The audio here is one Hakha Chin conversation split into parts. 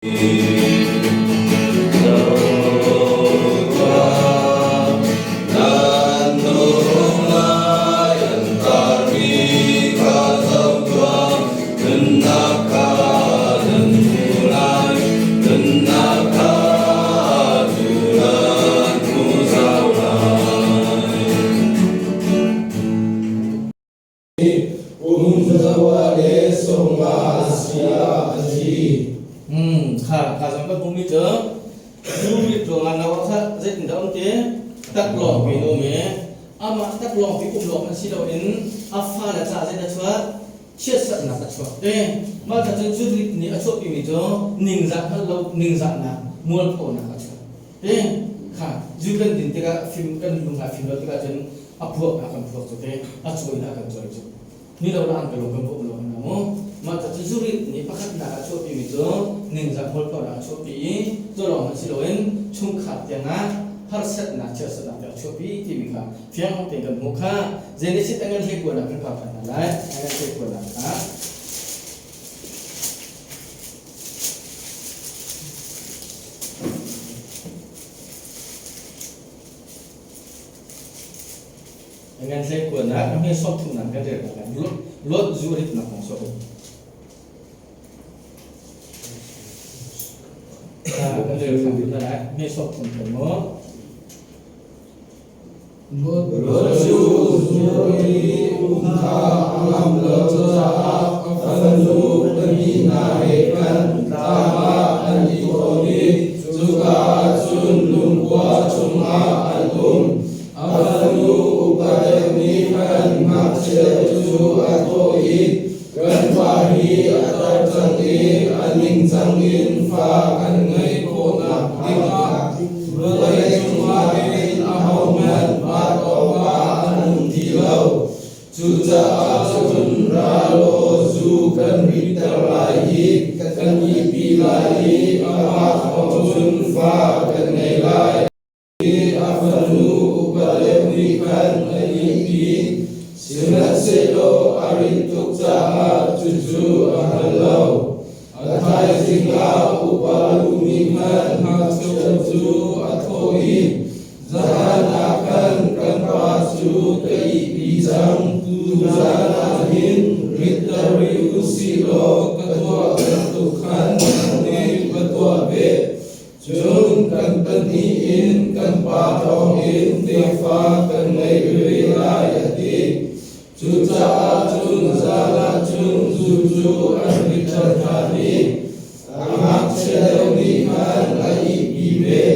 Kha kha zong kan hmuhmi cu zu mit ruangah no ah kha zeitindah um ti taklawng pi in um i amah taklawng pi um lawng an si loin a fale caah zeidah a chuak chiatserhnak a chuak te. Mah ca cun zurit nih a chuahpimi cu ningzah hngalh lo ningzahnak mualphonak a chuak te. Kha zu kan din tikah fim kan lung ah fim lo tikah cun a phuak a kan phuak cu te, a cawi in a kan cawi cu ni lo la an ka lung kan bawm lo kan mu. Mah ca cu zurit nih pakhatnak a chuahpimi cu ningzah mualphonak a chuahpi i cu lawng hmanh si loin chungkhar tiangah harsatnak chiatserhnak tiang a chuahpi timi kha fiang tein kan hmuh. Kha Genesis a ngan hlei kuanak kan kau ṭhan hna lai. A ngan hlei kuanak kha a ngan hlei kuanak a hme sawm thumnak kan rel hna lai. Lot zu ritnak kong sawm. Kan rel ṭhan hna lai. Hme sawm thum kan mu. Lot cu zu i um kha a ngamh lo caah a fanu pahnih hna he khan tlang ah an i thawn i cuka ah cun lungkua chungah an um. A fanu upa deuh nih khan ngakchia cu a thawh i, Kan pa hi a tar cang i a ningcang in fa kan ngeih khawhnak dingah vawlei cungah hin ahohmanh vat awkah an um ti lo. Cucaah cun ra law zu kan ritter lai i kan ihpi lai i amah thawng cun fa kan ngei lai. A fanu upa deuh nih khan a ihpi, sihmanhsehlaw a rit tuk caah cucu a hngal lo. A thaizing ah upa lu nih khan ngakchia cu a thawh i, Zahan ah khan kan pa cu ka ihpi cang, tuzaan ah hin ritter rih u sih law ka tuah bantuk khan nang nih va tuah ve. Cun kan pahnih in kan pa thawngin tefa kan ngei ve lai, a ti. Cucaah cun zan ah cun zu cu an ritter ṭhan i a ngakchia deuh nih khan a ihpi ve.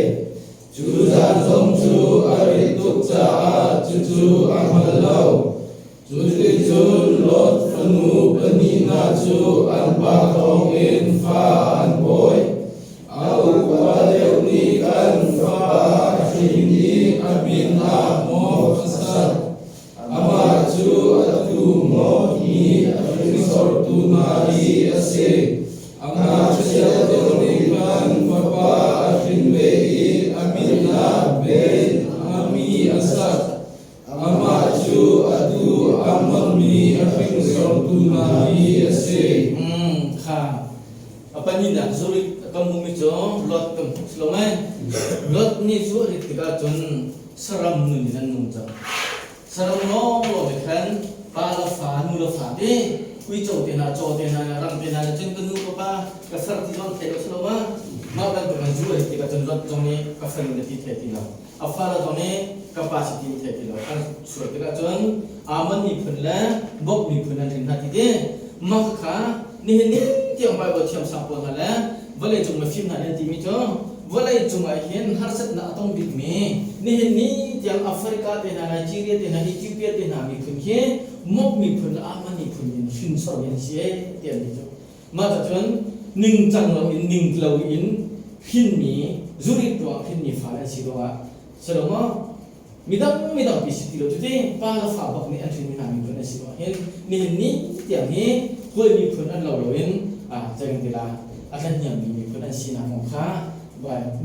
Cu zan zong cu a rit tuk caah cucu a hngal lo. Cuticun Lot fanu pahnih hna cu an pa thawngin fa an pawi. A upa deuh nih khan fapa a hrin i a min ah Moab a sak. Amah cu atu Moab mi a hringsortu hna hi a si. A ngakchia deuh nih khan fapa a hrin ve i a min ah Ben-Ammi a sak. Amah cu atu Ammon mi a hringsortu hna hi a si. Kha a pahnihnak Zurich kan hmuhmi cu Lot kan hmuh si lo mei? Lot nih zu a rit tikah cun saram nun in an nung cang. Saram lawnglawng nih khan pa le fa, nu le fa te, uico te hna, caw te hna, ram te hna nih cun ka nu ka pa ka far ti zong thei lo si lo ma? Mah bantuk in zu a rit tikah cun Lot zong nih ka fanu na ti thei ti lo. A fale zong nih ka pa si ti thei ti lo. An sual tikah cun Ammon miphun le Gog miphun an rin hna ti ti. Mah kha nihin ni tiang Baibal thiamsang pawl hna le vawleicung mifim hna nih an timi cu vawleicung ah hin harsatnak a tong bikmi nihin ni tiang Africa te hna, Nigeria te hna, Ethiopia te hna miphun hi Mok miphun le Ammon miphun in hrinsormi an si ee ti an ti cu. Mah cun ningcang loin ning loin hrinmi zurit ruang hrinmi fale an si ruangah si lo maw? Midang midang pi si ti lo cuti pa le fa bak nih an hrinmi hna miphun an si ruangah hin nihin ni tiang hi Kawl miphun an lo loin zeikan ti la a tlahniammi miphun an sinak kong kha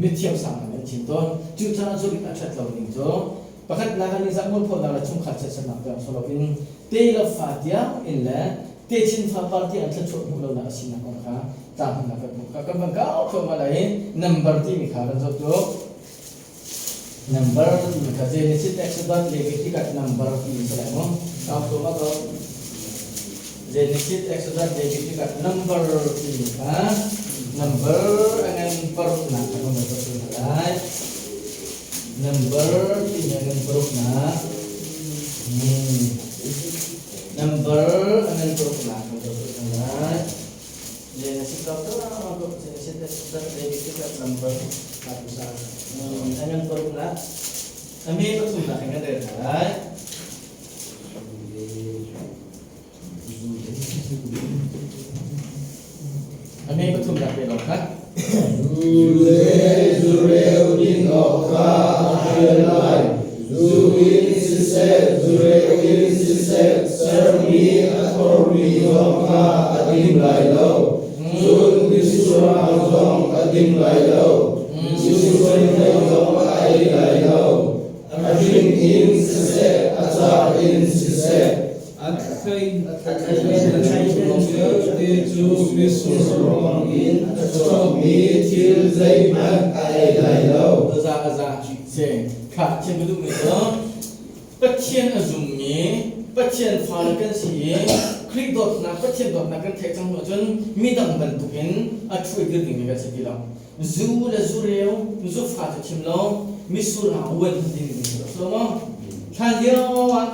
mithiam sang an chim tawn. Cucaah zurit a ṭhat lo ning cu pakhatnak ah ningzah mualphonak le chungkhar chiatsernak tiang si loin te le fa tiang in le Techin fapar tiang thluachuah hmuh lonak a sinak kong kha tlangnak kan hmuh kha kan van kau thluahmah lai i number timi kha kan zoh tuk. Number timi kha Genesis, Exodus, Leviticus number timi si lai mu. Kau thluahmah ko. Genesis, Exodus, Leviticus number timi kha number a ngan paruknak kha kan van zoh tuk lai. Number timi a ngan paruknak. Number a ngan paruknak kan zoh tuk lai. A me pathumnak in kan rel hna lai. A me pathumnak pe lawng kha. Zu le zureu din awk kha a hrial lai. Zu in siseh, zureu in siseh, sermi a thormi zong kha a ding lai lo. Cun misurang zong a ding lai lo. Misual zong a ei lai lo. A hring in siseh, a car in siseh, A thleiden vialte cu mitsur ruang in a chuakmi thil zeihmanh a ei lai lo. Aza aza se kha chim ka duhmi cu Pathian a zummi Pathian fale kan si i Khrih dawtnak Pathian dawtnak kan theih cang hnu ahcun midang bantukin a ṭhu i dir dingmi kan si ti lo. Zu le zureu zufa cu chim lo mitsur hang uan ding ding si lo maw? Hlan lio ah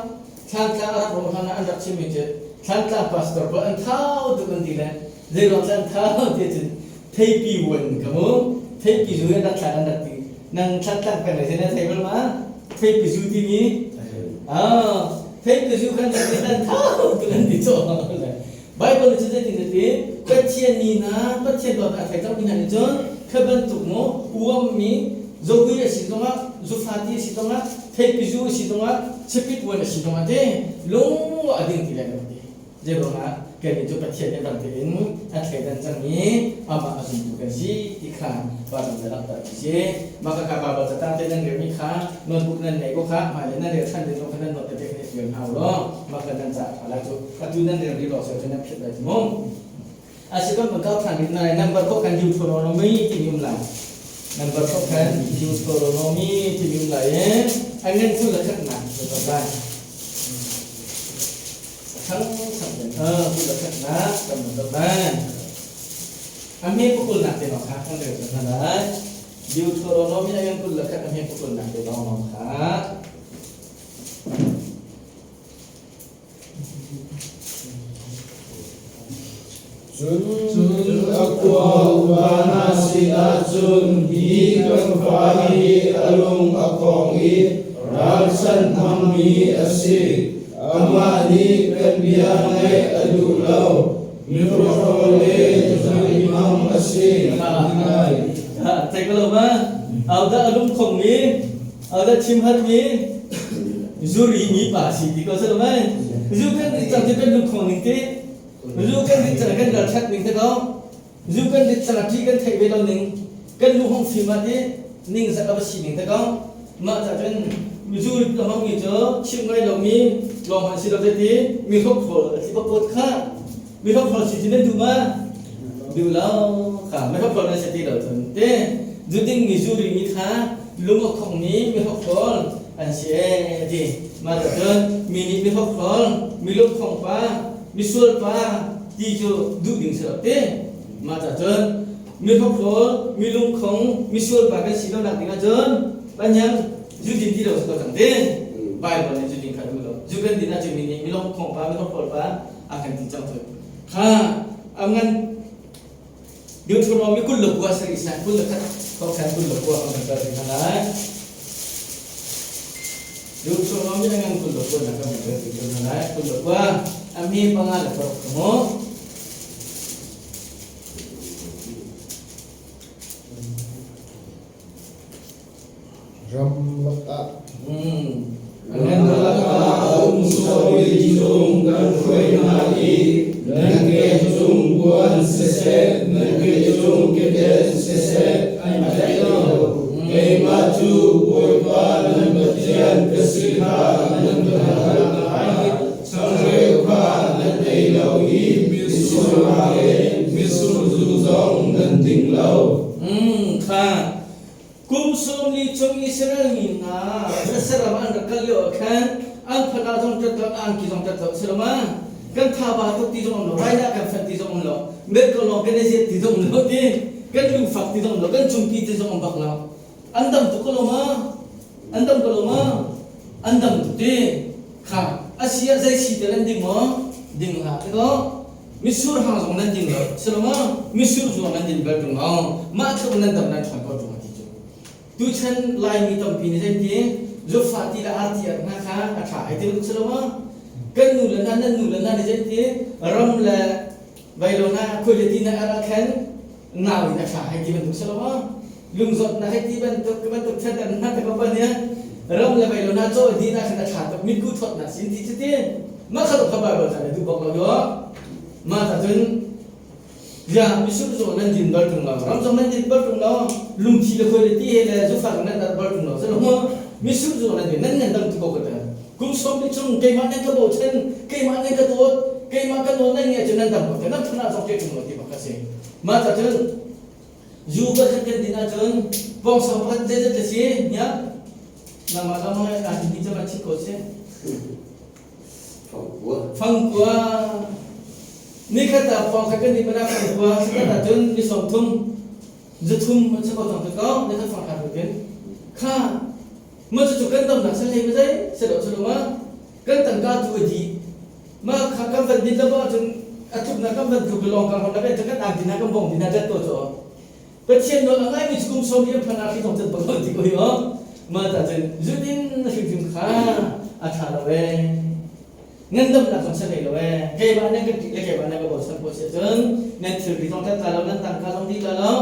Thlantlang a rak rawh hlan ah an rak chimmi cu Thlantlang pastor pawl an thau tuk an ti le zeiruang cu an thau ti cun theipi uan ka mu theipi zu an rak thlak an rak ti nang Thlantlang peng le na thei bal ma theipi zu timi ah theipi zu kan rak ti an thau tuk an ti cawh Bible nih cun zeitin a ti Pathian mi hna Pathian dawtnak a thei cangmi hna nih cun kha bantuk mu uammi zogui a si zongah zufati a si zongah theipi zu a si zongah chipit uan a si zongah te lung a ding ti lai lo ti zeiruangah kannih cu Pathian nih dang tein a thleidan cang i amah a zumtu kan si ti kha Bible nih langhter mi si. Mah kha Bible catang te nan relmi kha notebook nan neih ko kha hmailei nan rel ṭhan ding kha nan note te kha i ṭial hna u law mah kha nan ca ṭha lai cu atu nan rel rih lo si ahcun nan philh lai cu mu. Asikawn kan kau ṭhan rih na number kho kan Deuteronomy timi um lai. Number kho kan Deuteronomy timi um lai i an ngan 21nak kan lai. Thang thang 21nak kan lai. A hme pakulnak te lawng kha kan rel cang hna lai. Deuteronomy a ngan 21 a hme pakulnak te lawng kha. Cun a khua upa hna sinah cun hi kan fa hi a lung a khong i ralchanh hmangmi a si. Amah nih kan bia ngaih a duh lo. Mihrokhrol le zui hmang a si. Thei ko lo ma? Ahodah a lung khongmi, ahodah chim hatmi, zuri mi pa si ti ko si lo mai? Zu kan rit cang cu kan lung khong ning ti, zu kan rit cang kan ral ṭhat ning te ko, zu kan rit cang a ṭi kan theih ve lo ning, kan lu hong fim ah ti ning zak a va si ning te ko. Mah ca cun zu rit a hmangmi cu chimh ngai lomi lawng hmanh si lo te ti mi hrokhrol a tli bak kha mi hrokhrol si cu nan duh ma? Duh lo kha mi hrokhrol nan si ti lo cun te zu dingmi zu rimi kha lung a khongmi mi hrokhrol an si ee ti. Mah ca cun mi nih mi hrokhrol, mi lungkhong pa, mi sual pa ti cu duh ding si lo te. Mah ca cun mi hrokhrol, mi lungkhong, mi sual pa kan si lo nak ding ahcun Pathian zu din ti lo si ko cang te. Bible nih zu din kha duh lo. Zu kan din ahcun mi nih mi lungkhong pa, mi hrokhrol pa a kan ti cang cu. Kha a ngan Deuteronomy 29 sari san 21 kong khan 29 kan kan kal hna lai. Deuteronomy a ngan 29 na kan kan kal hna lai. 29 a mi panga le paruk ka mu. Ramlak ah Ramlak ah a um sualmi cung kan hruai hna i nan ke cung puan siseh, nan ke cung keden siseh an tlaih lo. Keimah cu Bawipa nan Pathian ka si kha nan ka hngalh lai. Changreu kha nan ei lo i Kha kum 40 chung Israel mi hna saram an rak kal lio ah khan an phan ah zong ṭat lo, angki zong ṭat lo si lo ma? Kan thaba tuk ti zong um lo, rai ah kan fan ti zong um lo, met ko lawng kan i ziat ti zong um lo ti, kan lungfak ti zong um lo, kan cungki ti zong um bak lo. An dam tuk ko lo ma? An dam ko lo ma? An dam tuk ti. Kha a si ah zei si tel an ding maw? Ding hlah ti ko. Mitsur hang zong nan ding lo, si lo maw? Mitsur zong nan din bal ṭung lo. Mah tluk nan dam nan ṭhawn ko ṭung a ti cu. Tuchan Laimi tampi nih zei ti zufa ti le arti ar hna kha a ṭha ai ti si lo maw? Kan nu le hna nan nu le hna nih zei ti ram le vailo hna khuai le ti na ar ah khan nau in a ṭha hei ti bantuk si lo maw? Lungzawtnak hei ti bantuk bantuk than hna te ko nih ram le vailo hna caw di na khan a ṭha tuk mitku thawtnak sin ti cuti mah kha kha Bible ca le duh bak lo yo mah ta cun ya misur zong nan din bal ṭung lo ram zong nan din bal ṭung lo lungthi le khuai le ti he le zufa zong nan dat bal ṭung lo selo misur zong nan din nan nan dam tu ko ka kum 40 chung keimah nan ka bochan keimah nan ka dawt keimah ka nawl nan nge cu nan dam ko te nan thana zong ke ṭung lo ti bak ka si mah ta cun Zu pakhat kan din ahcun pawngsang pakhat zeizat a si nia nangmah lam ah aa ti cam ah chim ko seh. Fangkua. Fangkua. Nikhat ah pawng khat kan din mana fangkua sikhat ahcun ni 30 zathum an si ko cang ko nikhat fang khat rutin kha ma cu cu kan damnak san hlei ma zei se lo se lo ma kan tangka tu a di ma kha kan van din lo ahcun a tluknak kan van tluk lawng kan hon kan kan ang tina kan bong tina tat to cho Pathian nawl a ngaimi cu kum 40 an phan ah thli thong cat bak ti ko hi o ma ta cun zutin hrimhrim kha a tha lo e ngandamnak zong san lo e keimah nan kan le keimah nan ka bochan po si cun nan thilri zong tat la lo nan tangka zong di la lo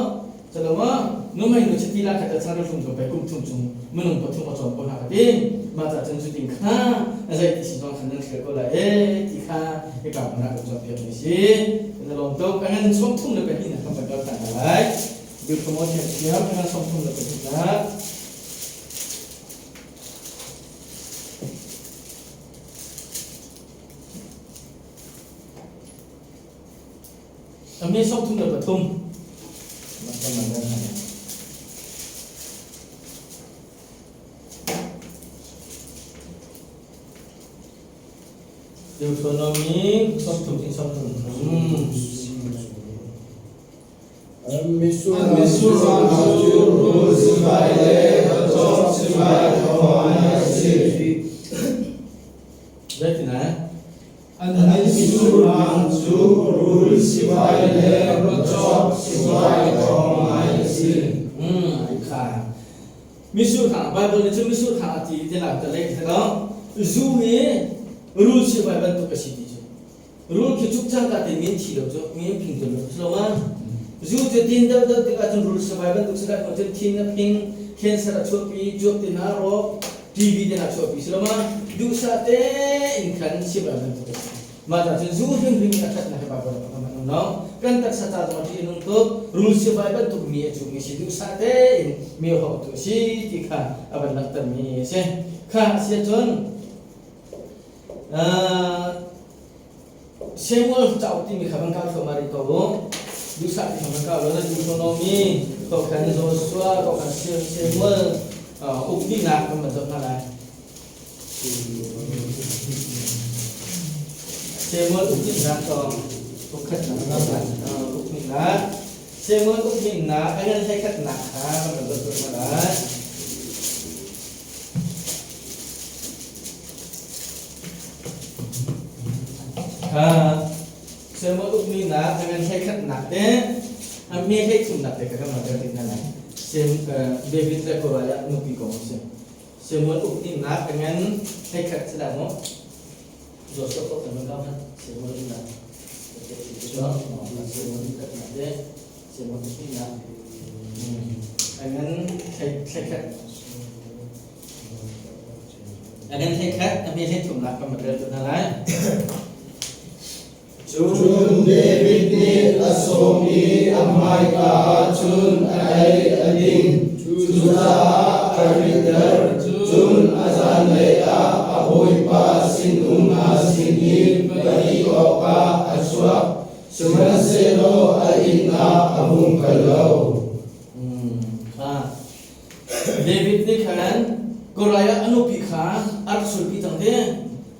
Calo ah numei nu chiti la khat chan hlum ko pe kum thum chung minung pathum a cawm ko hna ka ti mah ca cun cutin kha a zei ti si zong khan nan hrial ko lai e ti kha i ka na kan cawm piak mi si na lawm tuk a ngan 32 na kan kan kan lai bil promotion thiam a ngan 32 na A mi 33. Deuteronomy 30 in 33. Mitsur cu rul sivai le cawk sivai thawng an si. Zeitinah? An mitsurhang cu rul sivai le rawcawk sivai ṭhawng ngai a si. Kha misurhang Bible nih cun misurhang a ti ti lang ta leh lo zu hi rul sivai bantuk a si ti cu rul khi cuk cangka te min thi lo cu min phing tu lo lo ma zu cu din deuh deuh tikah cun rul sivai bantuk si lai cun thin a phing cancer a chuahpi cuap te na rawk TV te na chuahpi si lo ma duhsah tein khan sivai bantuk a si mah ta cun zu hrimhrim in a ṭhatnak hi Bible ah kan um lo kan taksa ca zong a ṭih a nung tuk rul sivai bantuk mi a cungmi si duhsah tein mi a hawktu a si ti kha a van langhtermi a si kha a si ahcun Samuel cauk timi kha van kau thluahmah rih ko u. Duhsah ti kha van kau law na Deuteronomy, ko khan Joshua, ko khan Samuel uk dihnak kan van zoh hna lai. Samuel uk dihnak tong uk khatnak uk dihnak Samuel uk dihnak a ngan hlei khatnak kha kan van zoh hna lai. Samuel ukmi nak a ngan 11nak te a me 13nak te ka kan rak ti hna lai. David le Goliath nupi kong a si. Samuel ukmi nak a ngan 11 si dah maw? Joseph ko kan ka man Samuel nak. Samuel uknak te Samuel ukmi nak a ngan 11. A kan theikhat, a hme 13nak kan rel hna lai. Cun David nih a sawm i a hmaika ah cun a ei a ding. Cucaah a ritter. Cun a zanlei ah a hawipa sinum hna sin i va ih awkah a chuak. Sihmanhsehlaw a inn ah a hung kal lo. Kha David nih khan Goliath a nupi kha a rak sulpi cang ti.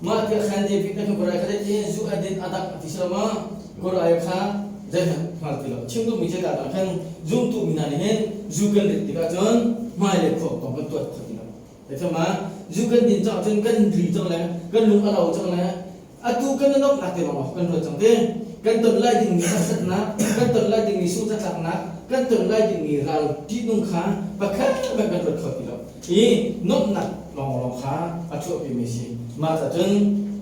Mah tiah khan David nih khan Goliath kha ti zu a din a dak a ti si lo maw? Goliath kha zeihmanh hngal ti lo. Chim duhmi cu dah khan zumtu mi hna nih hin zu kan rit tikah cun hmailei khua kong kan tuat kho ti lo. Zeithama zu kan din cang cun kan ri cang le kan lung a lo cang le atu kan i lawmhnak te lawng kan ruat cang te. Kan ton lai dingmi harsatnak, kan ton lai dingmi sungzatlaknak, kan ton lai dingmi ral ṭihnung kha pakhat hmanh kan ruat kho ti lo. I nuamhnak lawnglawng kha a chuahpimi a si. Mah cah cun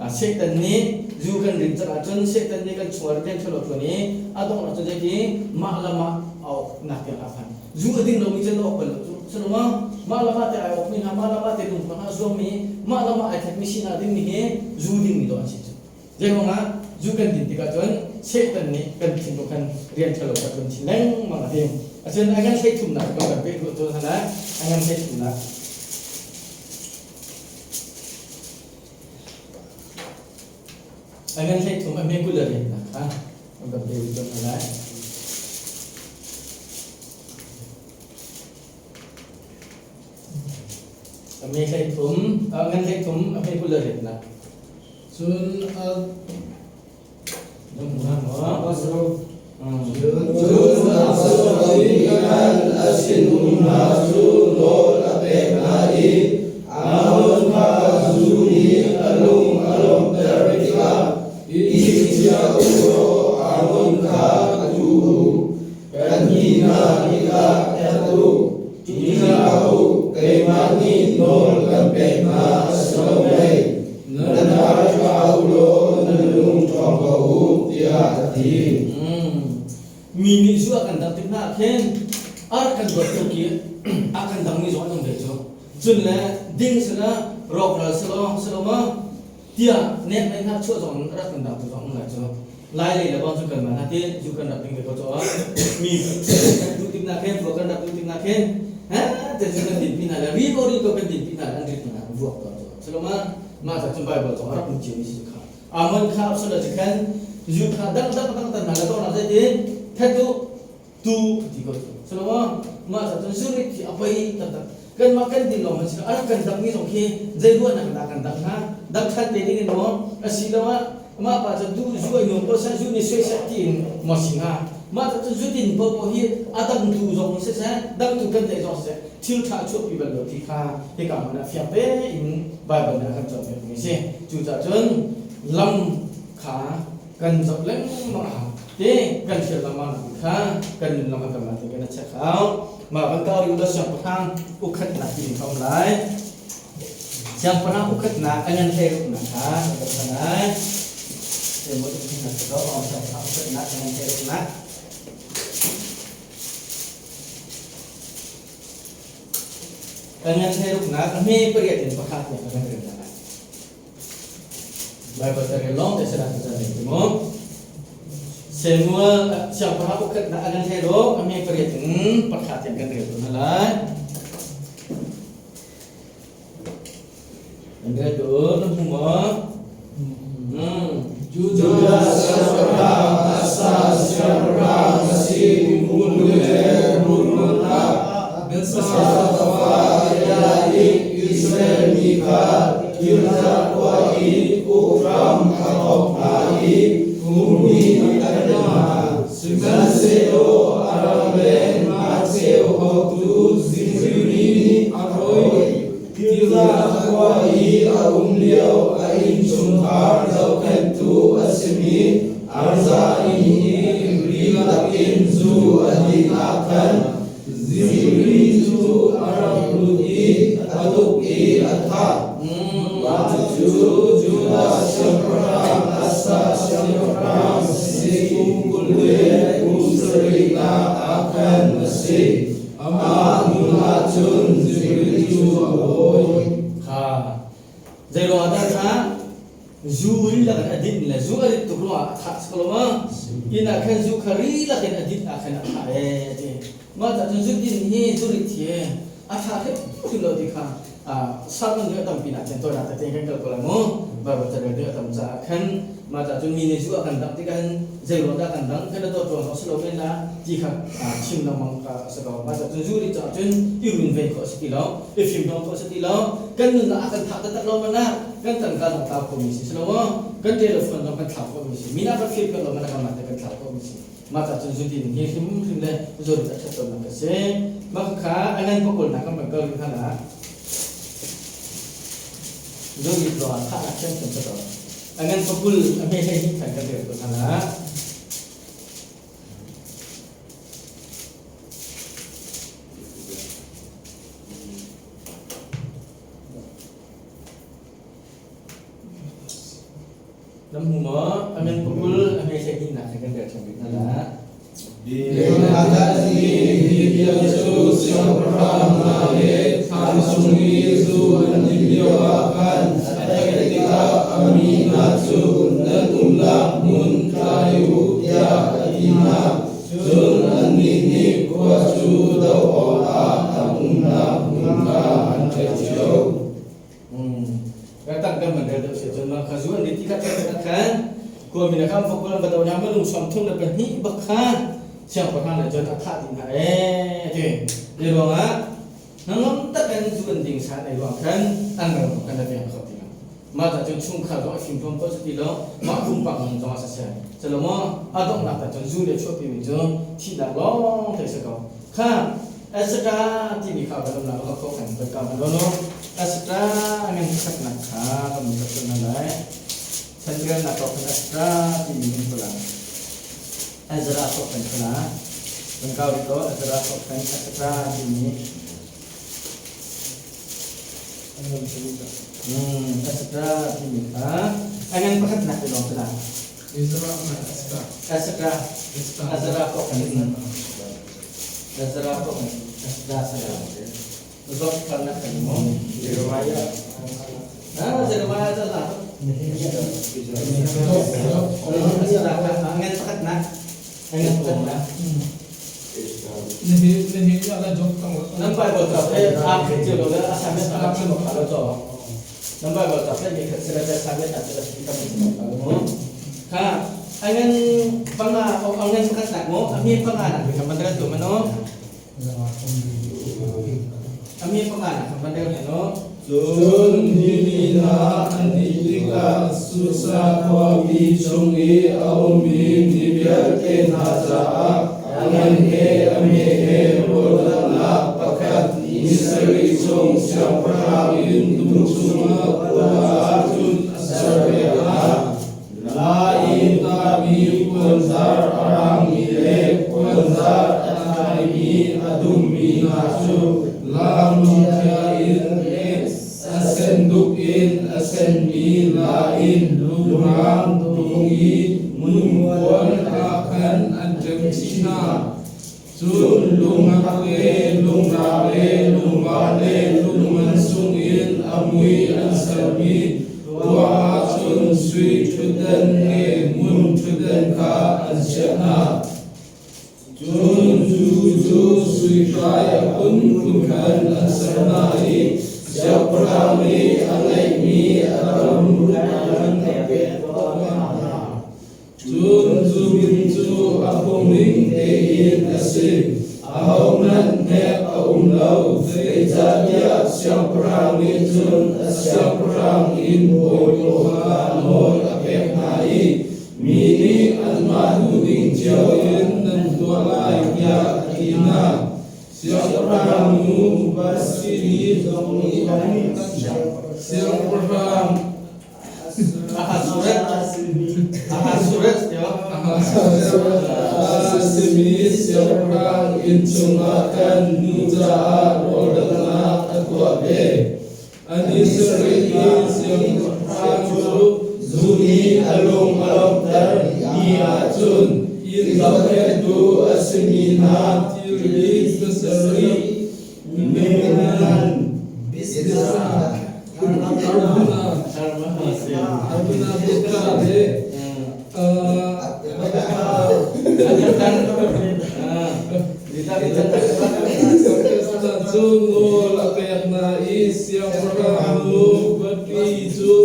Satan nih zu kan rin cang ahcun Satan nih kan chungah rian ṭhalo ṭuan i a donghnak cun zeiti mah le mah a awknak tiang a phan. Zu a ding lomi cu an awk bal lo cu. Saloma mah le mah te ai awkmi hna, mah le mah te lungpang a zuangmi, mah le mah ai thekmi sinak dingmi hi zu dingmi dawh an si cu. Zeiruangah zu kan din tikah cun Satan nih kan thinlung khan rian ṭhalo kha ṭuan chin lengmang a ti. Asinain a ngan hleithumnak kan kan peh duh cun hana a ngan hleithumnak a ngan hleithum a hme 20 le riatnak kha kan kan pe cun hana. A me 13, a ngan 13, a hme 20 le riatnak. Cun a Cun Absalom nih khan a sinum hna cu nawl a pek hna i Amnon kha zu nih a lung a lawmhter tikah i chingchiah u law Amnon kha ka tu u. Kan hi hna tikah that u, ṭih hlah u, keimah nih nawl kan pek hna a si lo mei? Nan ral ṭha u law nan lung ṭhawng ko u, tiah a ti. Mi nih zu a kan dangh tik hna ah khin ar kan dawt tuk i a kan dangmi zong an um ve cu. Cun le ding sila rawkral selaw selaw maw tiah nek mei hna chuah zong rak kan dangtu zong um lai cu. Lai lei le bang cu kan mah hna ti zu kan rak ding ve ko cu mi kan duh tik na khin vuak kan rak duh tik na khin ha te zu kan din pi hna le ri ko ri ko kan din pi hna le an rit hna vuak tawn cu. Saloma mah ca cun Bible zong a rak um ciami si kha. Amon kha Absalom cu khan zu kha dang dang dang tan hna le tawnak zeitin that u tu ti ko cu. Saloma mah ca cun zu rit khi a poi taktak. Kanmah kan din lawng si a rak kan dangmi zong khi zei ruahnak dah kan dang hna? Dang than te ding in maw asiloah mah pa cu du zu ai nuam ko seh zu nih suai seh tiin maw si hnga? Mah ca cun zu din paohpaoh hi a dangtu zong siseh dangtu kan tlaih zong siseh thil ṭha a chuahpi bal lo ti kha hika hmun ah fiang tein Baibal nih a kan cawnpiakmi a si. Cucaah cun lam kha kan zoh lengmang a hau. Te kan hrial lengmang nak kha kan nun lam kan te kan check hau. Mah kan kau rih lo siangpahrang ukhatnak ti ding um lai. Siangpahrang ukhatnak a ngan hlei ruknak kha kan kan lai. Te mo tu na ka siangpahrang ukhatnak a ngan hlei ruknak. Kan ngan hlei-ruknak a hme pariat in pakhat tiang kan rel hna lai. Baibal ka rel lawng te sila cu can ti mu. Samuel siangpahrang ukhatnak a ngan hlei-ruk a hme pariat in pakhat tiang kan rel hna lai. An rel tu na hmu maw? Judah siangpahrang Asa siangpahrang a si kum 20 le ruk ah Baasa fa Elah nih Israel mi kha Tirzah khua i uk hram a thawk hna i kum hnih a tel hna. Sihmanhsehlaw a ramleng ngakcheu haotu Zimri nih a rawi. Tirzah khua i a um lio a innchungkhar zohkhenhtu a simi Arza inn i ri lakin zu a din ah khan Zimri cu a rak lut i a tuk i a thah. Mah cu Judah siangpahrang Asa siangpahrang si kum 20 le kum sarihnak ah khan a si. Amah hnu ahcun Zimri cu a bawi. Kha zeiruang ah dah kha zu ri lakin a din le zu a rit tuk ruangah a thah si ko lo maw? Inn ah khan zu kha ri lakin a din ah khan a thah ee ti. Mah cah cun zu din hi zu rit hi a tha hrimhrim lo ti kha. Sermon cu a tampi nak cun tawinak tete kan kal ko lai mu. Bible carel ding a tam caah khan mah ca cun mi nih zu a kan dangh tikah hin zei ruang dah kan dangh, kan i dawt ruang zong si lo men la ti kha chim lengmang ka a si ko. Mah ca cun zu nih caah cun i runven khawh a si ti lo, i fimhlawm khawh a si ti lo. Kan nunnak a kan thah taktak lo man ah kan tangka zong tlau khomi si si lo maw? Kan telephone zong kan thlau khomi si. Mi nih a kan fir piak lo man ah kanmah te kan thlau khomi si. Mah ca cun zudin hi hrimhrim le zurit a ṭhat lonak a si. Mah khakha a ngan pakawlnak kan van kal rih hna ah zurit ruangah thahnak ṭhiamṭhiam si ko. A ngan pakul a hme hlei hnih khan kan rel ko hna ah Nan hmu maw? A min pakul a hme hleihnih he kan rel ṭhan rih hna lai. Benhadad nih hi bia cu siangpahrang hna le thlan chung i zu an din lioah khan a theih tikah a mi hna cu nan umnak hmun tlai u tiah a ti hna. Cun annih nih khua cu doh awkah an umnak hmun kha an tlaih cio. Ka tang kan man rel deuh si cun mah kha zu an ti kha khan khan khuami na kham fok bulan bado na minung 32 bak kha siangpahrang le cun a thah ding hna ee ti le ruangah nangam tak in zu an ding san ai ruang khan an ram kan la veng kho ti lo mah ta cun chungkhar zong a fim thom ko ti lo mah pumpak nun zong a sa se lo maw a donghnak ta cun zu le chuahpi mi cu thihnak lawng te si ko kha Ezra timi kha kan umnak ka kho kan kan ka no no Ezra ngan khatnak kha kan mun ka na lai chantian na ko kan Ezra timi min ko la Ezra ko kan khala kan ka ri ko Ezra ko kan Ezra timi Ezra timi kha angan pakhat nak te lawng tala Ezra na Ezra Ezra Ezra ko kan Ezra ko kan Ezra sa Zok kan na kan mo Jeremiah Ah Jeremiah cha la Ezra ka angan pakhat na angan pakhat na Nehemiah le Job tang Nan Bible ta the a khet cio lo le a samet a chim kha lo cho Nan Bible ta the mi khat sila te samet a sila si kam chim kha lo mo kha angan panga angan pakhat nak mo ami panga nak bi kam mandal tu mano ami panga nak kam mandal no. Cun hi mi hna an dih tikah Susa khuami chung i a ummi mi vialte hna caah a ngan he a hme he rawldanghnak pakhat ni sarih chung siangpahrang inn dum chungah tuah ahcun a serpiak hna. La in tahmi puanzar a rangmi le puanzar a tlaimi a dummi hna cu laklung in le a senduk in a senmi la in lungrang tung i ngunkuan ah khan an ṭem chih hna. Cun lungak le lungrang le lungvar le lungman sungin a mui an sermi ruah ahcun sui ṭhutdan le ngun ṭhutdan kha an chiah hna. Cun zu cu sui hrai a phunphun khan an ser hna i siangpahrang nih a ngeihmi a tam an pek hna. Cun zubin cu a phungning tein a si, ahohmanh hnek a um lo, zeicahtiah siangpahrang nih cun a siangpahrang inn bawi kha nawl a pek hna i mi nih anmah duhning cio in nan tuah lai tiah a ti hna. Siangpahrang nu Vashti zong nih siangpahrang A simi siangpahrang inn chungah khan nu caah rawldanghnak a tuah ve. An i sarih i siangpahrang cu zu nih a lung a lawmhter ni ahcun inn zohkhenhtu a simi hna thilri pasarih Menan Bizar Cu nawl a pek hna. hna i siangpahrang nu Vasti cu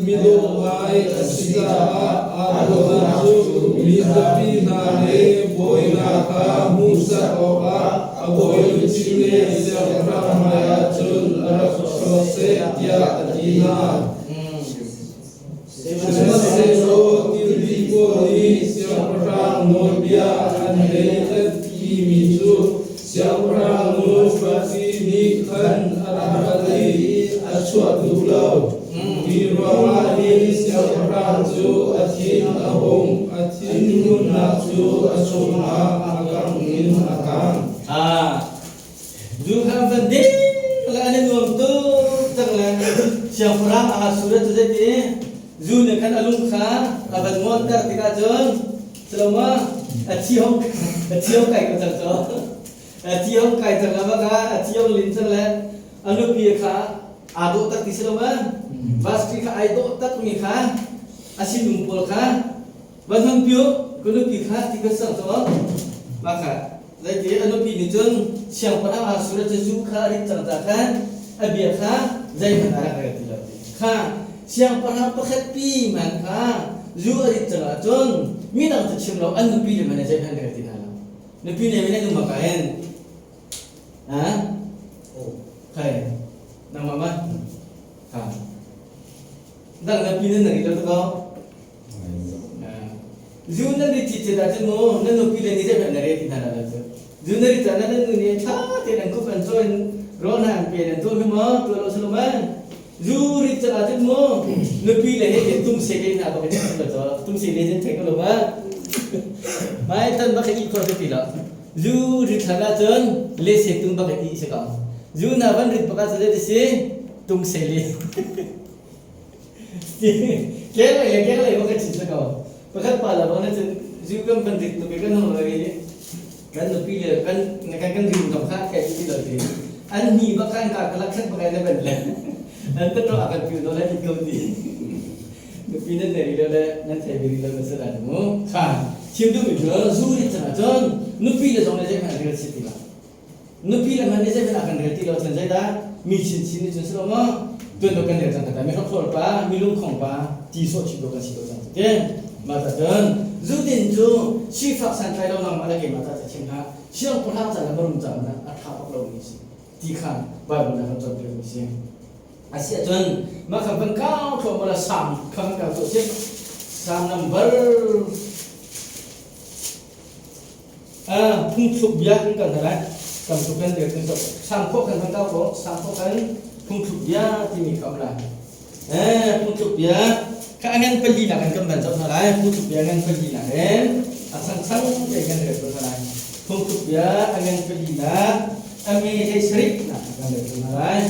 midawh ngai a si caah aa dawhnak cu mizapi hna le bawi hna kha hmuhsak awkah a bawiluchin le siangpahrang hmaiah cun a rak chuak seh tiah a ti hna. Sihmanhsehlaw thilri pawl nih siangpahrang nawlbia an hei timi cu siangpahrang nu Vasti nih khan a rak hngalh i a chuah duh lo. Hi ruangah hin siangpahrang cu a thin a hung, a thinhunnak cu a chungah a kang in a kang. Zu kha van ding le an i nuam tuk cang le siangpahrang Ahasuerus cu zeiti zu nih khan a lung kha a van ngawnter tikah cun Saloma a thi hong a thi hong kai ko cang cu a thi hong kai cang la baka a thi hong lin cang le a nupi kha aa dawh tak ti si lo ma Vasti kha ai dawh tak mi kha a sinung pawl kha van hon piu ka nupi kha ti ka sang cu mah kha Zeiti a nupi nih cun siangpahrang Ahasuerus cu zu kha a rit cang ca khan a bia kha zeihmanh a rak rel ti lo. Kha siangpahrang pakhat pi hmanh kha zu a rit cang ahcun midang cu chim lo an nupi le hmanh zeihmanh rel ti hna lo. Nupi ne men an um ka hen. Ha? Khai. Nangmah ma? Ha. Dang na pi nan ri lo to ko. Zu nan rit citcet ahcun mu nan nupi le nih zeihmanh na re ti hna lo cu. Zu na rit caan ah nan nu nih ṭha tein an khup an cawi rawl hna an pe an tuah hnu maw tuah lo si lo man. Zu rit cang ahcun mu nupi le he ke tum se ke hna bak in lo caw tum se le zen thei ko lo ma. Mai tan bak i khor ti lo. Zu rit hlan ahcun le se tum bak i si ko. Zu na van rit bak ah cu si tum se le. Kenglei le kenglei bak ka chim sa ko. Pakhat pa la bang na cun zu kan van rit tuk i kan hong i kan nupi le kan kan kan rim dong kha kai ti lo ti. An ni bak kan ka kalak khat bak na ban le. An ta to akan piu no le ti ko ti. Nupi nan nei lo le nan thei biri lo na sa dan mu. Kha chim duh mi cu zu rit cang ahcun nupi le zong le zei hmanh rel si ti lo. Nupi le hmanh nih zeihmanh a kan rel ti lo cun zeidah mi chinchin nih cun si lo maw tuan dawh kan rel cang kata mi hrokhrol pa mi lungkhong pa ti sawh chih dawh kan si ko cang ti mah ta cun zudin cu sifak santlai lo nangmah le keimah ta chim hna siangpahrang ca le marum ca na a tha bak lo mi si ti kha Bible na kan cawnpiak mi si a si ahcun mah kha van kau thluahmah la sam kha van kau tuah sih sam number Phungthluk bia kan kal hna lai. Tam tuk kan rel kan zoh. Sangkhawh kan hman ko. Sangkhawh kan phungthluk bia timi kha um lai. Phungthluk bia kha a ngan pali nak in kan van zoh hna lai. Phungthluk bia ngan pali nak in a changchang te kan rel hna lai. Phungthluk bia a ngan pali nak a me hlei sarih nak kan rel hna lai.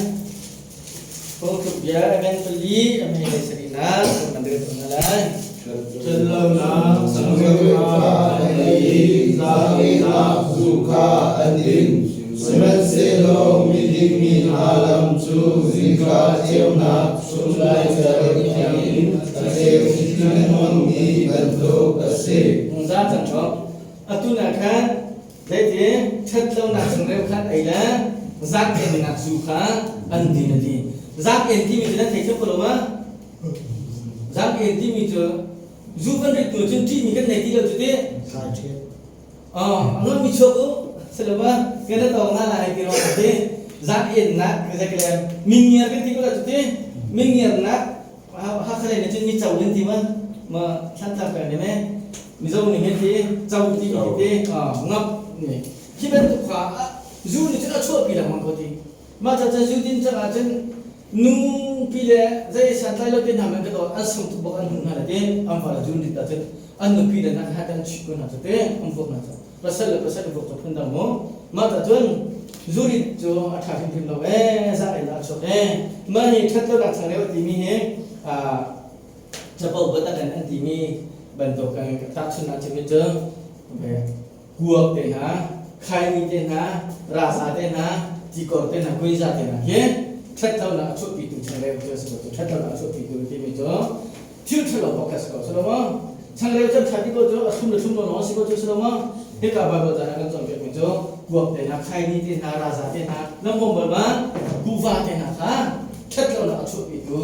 Phungthluk bia a ngan pali a me hlei sarih nak kan rel hna lai. Ṭhatlonak changreu kha an ei i zaangehnak zu kha an din. Sihmanhsehlaw miding mi hna lam cu zingka ceunak chunlaicer thiang in a ceu chin lengmangmi bantuk a si. Za cang ko. Atu na khan zeiti ṭhatlonak changreu khan ei le zaang-ennak zu kha an din a ti. Zaang-en timi cu nan thei thiam ko lo ma? Zaangel timi cu zu kan rit hnu cun ṭihmi kan nei ti lo cu ti. A ngammi chuak u silova kan na tawng na lai ti ruang ti. Zaangennak zakle mingiar kan ti ko la cu ti. Mingiarnak Hakha lei nih cun mi co kan ti ma ma Thlantlang peng nih me Mizo nih hin ti co ti mi ti ngap nih khi bantuk kha zu nih cun a chuahpi lengmang ko ti. Mah ca cun zu din cang ahcun nupi le zei santlai lo te hna man ka dawt an sung tuk bak an hmuh hna le te an fale zun rit ahcun an nupi le hna kha an chih ko hna cu te an vuak hna cu pasal le pasal vuak cu phun dang mu mah ta cun zurit cu a ṭha hrimhrim lo ee za ei la a chuak ee mah hi ṭhat lo nak changreu timi hi capo bat an an timi bantuk kan tahchunhnak chim cu kuak te hna khaini te hna rasa te hna tikor te hna kuiza te hna hi ṭhatlonak a chuahpitu changreu cu a si ko cu ṭhatlonak a chuahpitu timi cu thil ṭhalo pakhat si ko si lo maw changreu cu ṭha ti ko cu a thlum le thlum lo lawng a si ko cu si lo maw hika Bible caan ah kan cawnpiakmi cu kuak te hna khaini te hna raza te hna na hmawm bal ma? Kuva te hna kha ṭhat lonak a chuahpitu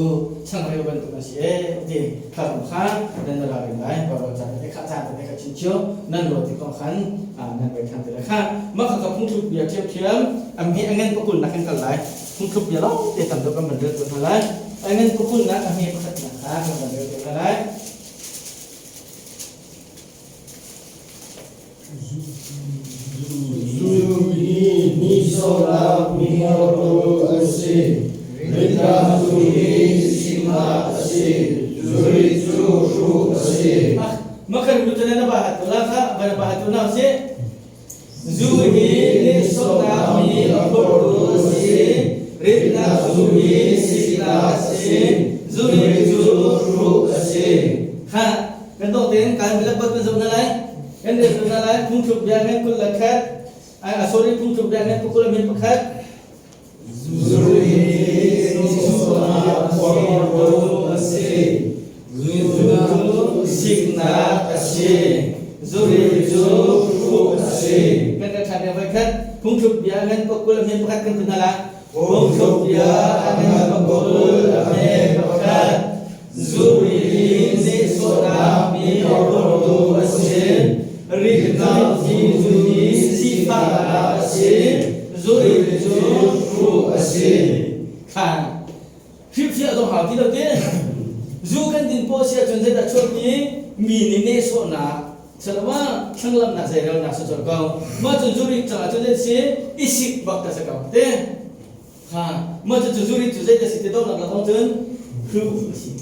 changreu bantuk an si ee ti kha kha nan ra rin lai. Baibal ca te kha caan te kha chin cio nan ruat ti kong khan nan rel ṭhan te le kha mah kha ka phungthluk bia ṭhiamṭhiam a hme a ngan pakul nak kan kal lai. Phungthluk bia lawng te tam deuh kan van rel tuah hna lai. A ngan pakul nak a hme pakhatnak kha kan van rel tuah hna lai. Zu hi nihsawhnak mihmawtu an si. Ritnak zu hi siknak a si. Zuri cu hruh a si. Makan lu na ba hat la kha ba ba hat na si. Zu hi nihsawhnak mi a phortu a si. Ritnak zu hi siknak a si. Zuri cu hruh a si. Kha kan dawh tein kan bilak bat kan zoh na lai. Kan rel hna lai. Phungthluk bia ngan 21. A sorry, phungthluk bia ngan pakul a pakhat. Zuri hi nihsawhnak phortu a si. Zu siknak a si. Zuri cu hruh a si. Kan kan ṭhan voi khat. Phungthluk bia ngan 21 pakhat kan tun la. Phungthluk bia ngan 21 pakhat. Zuri hi nihsawhnak mi phortu a si. Rihnak hi zu hi sifahnak a si. Zuri cu hruh a si. Khan. Hrilhfiah zong hau ti lo ti. Zu kan din paw si ahcun zeidah chuahpi mi nih nehsawhnak Salama thlanglamnak zeirelnak si colh ko. Mah cu zuri cang ahcun zei si i sik bak ka si ko te. Ha mah cu zuri cu zei si te dawtnak la kong cun hru a si.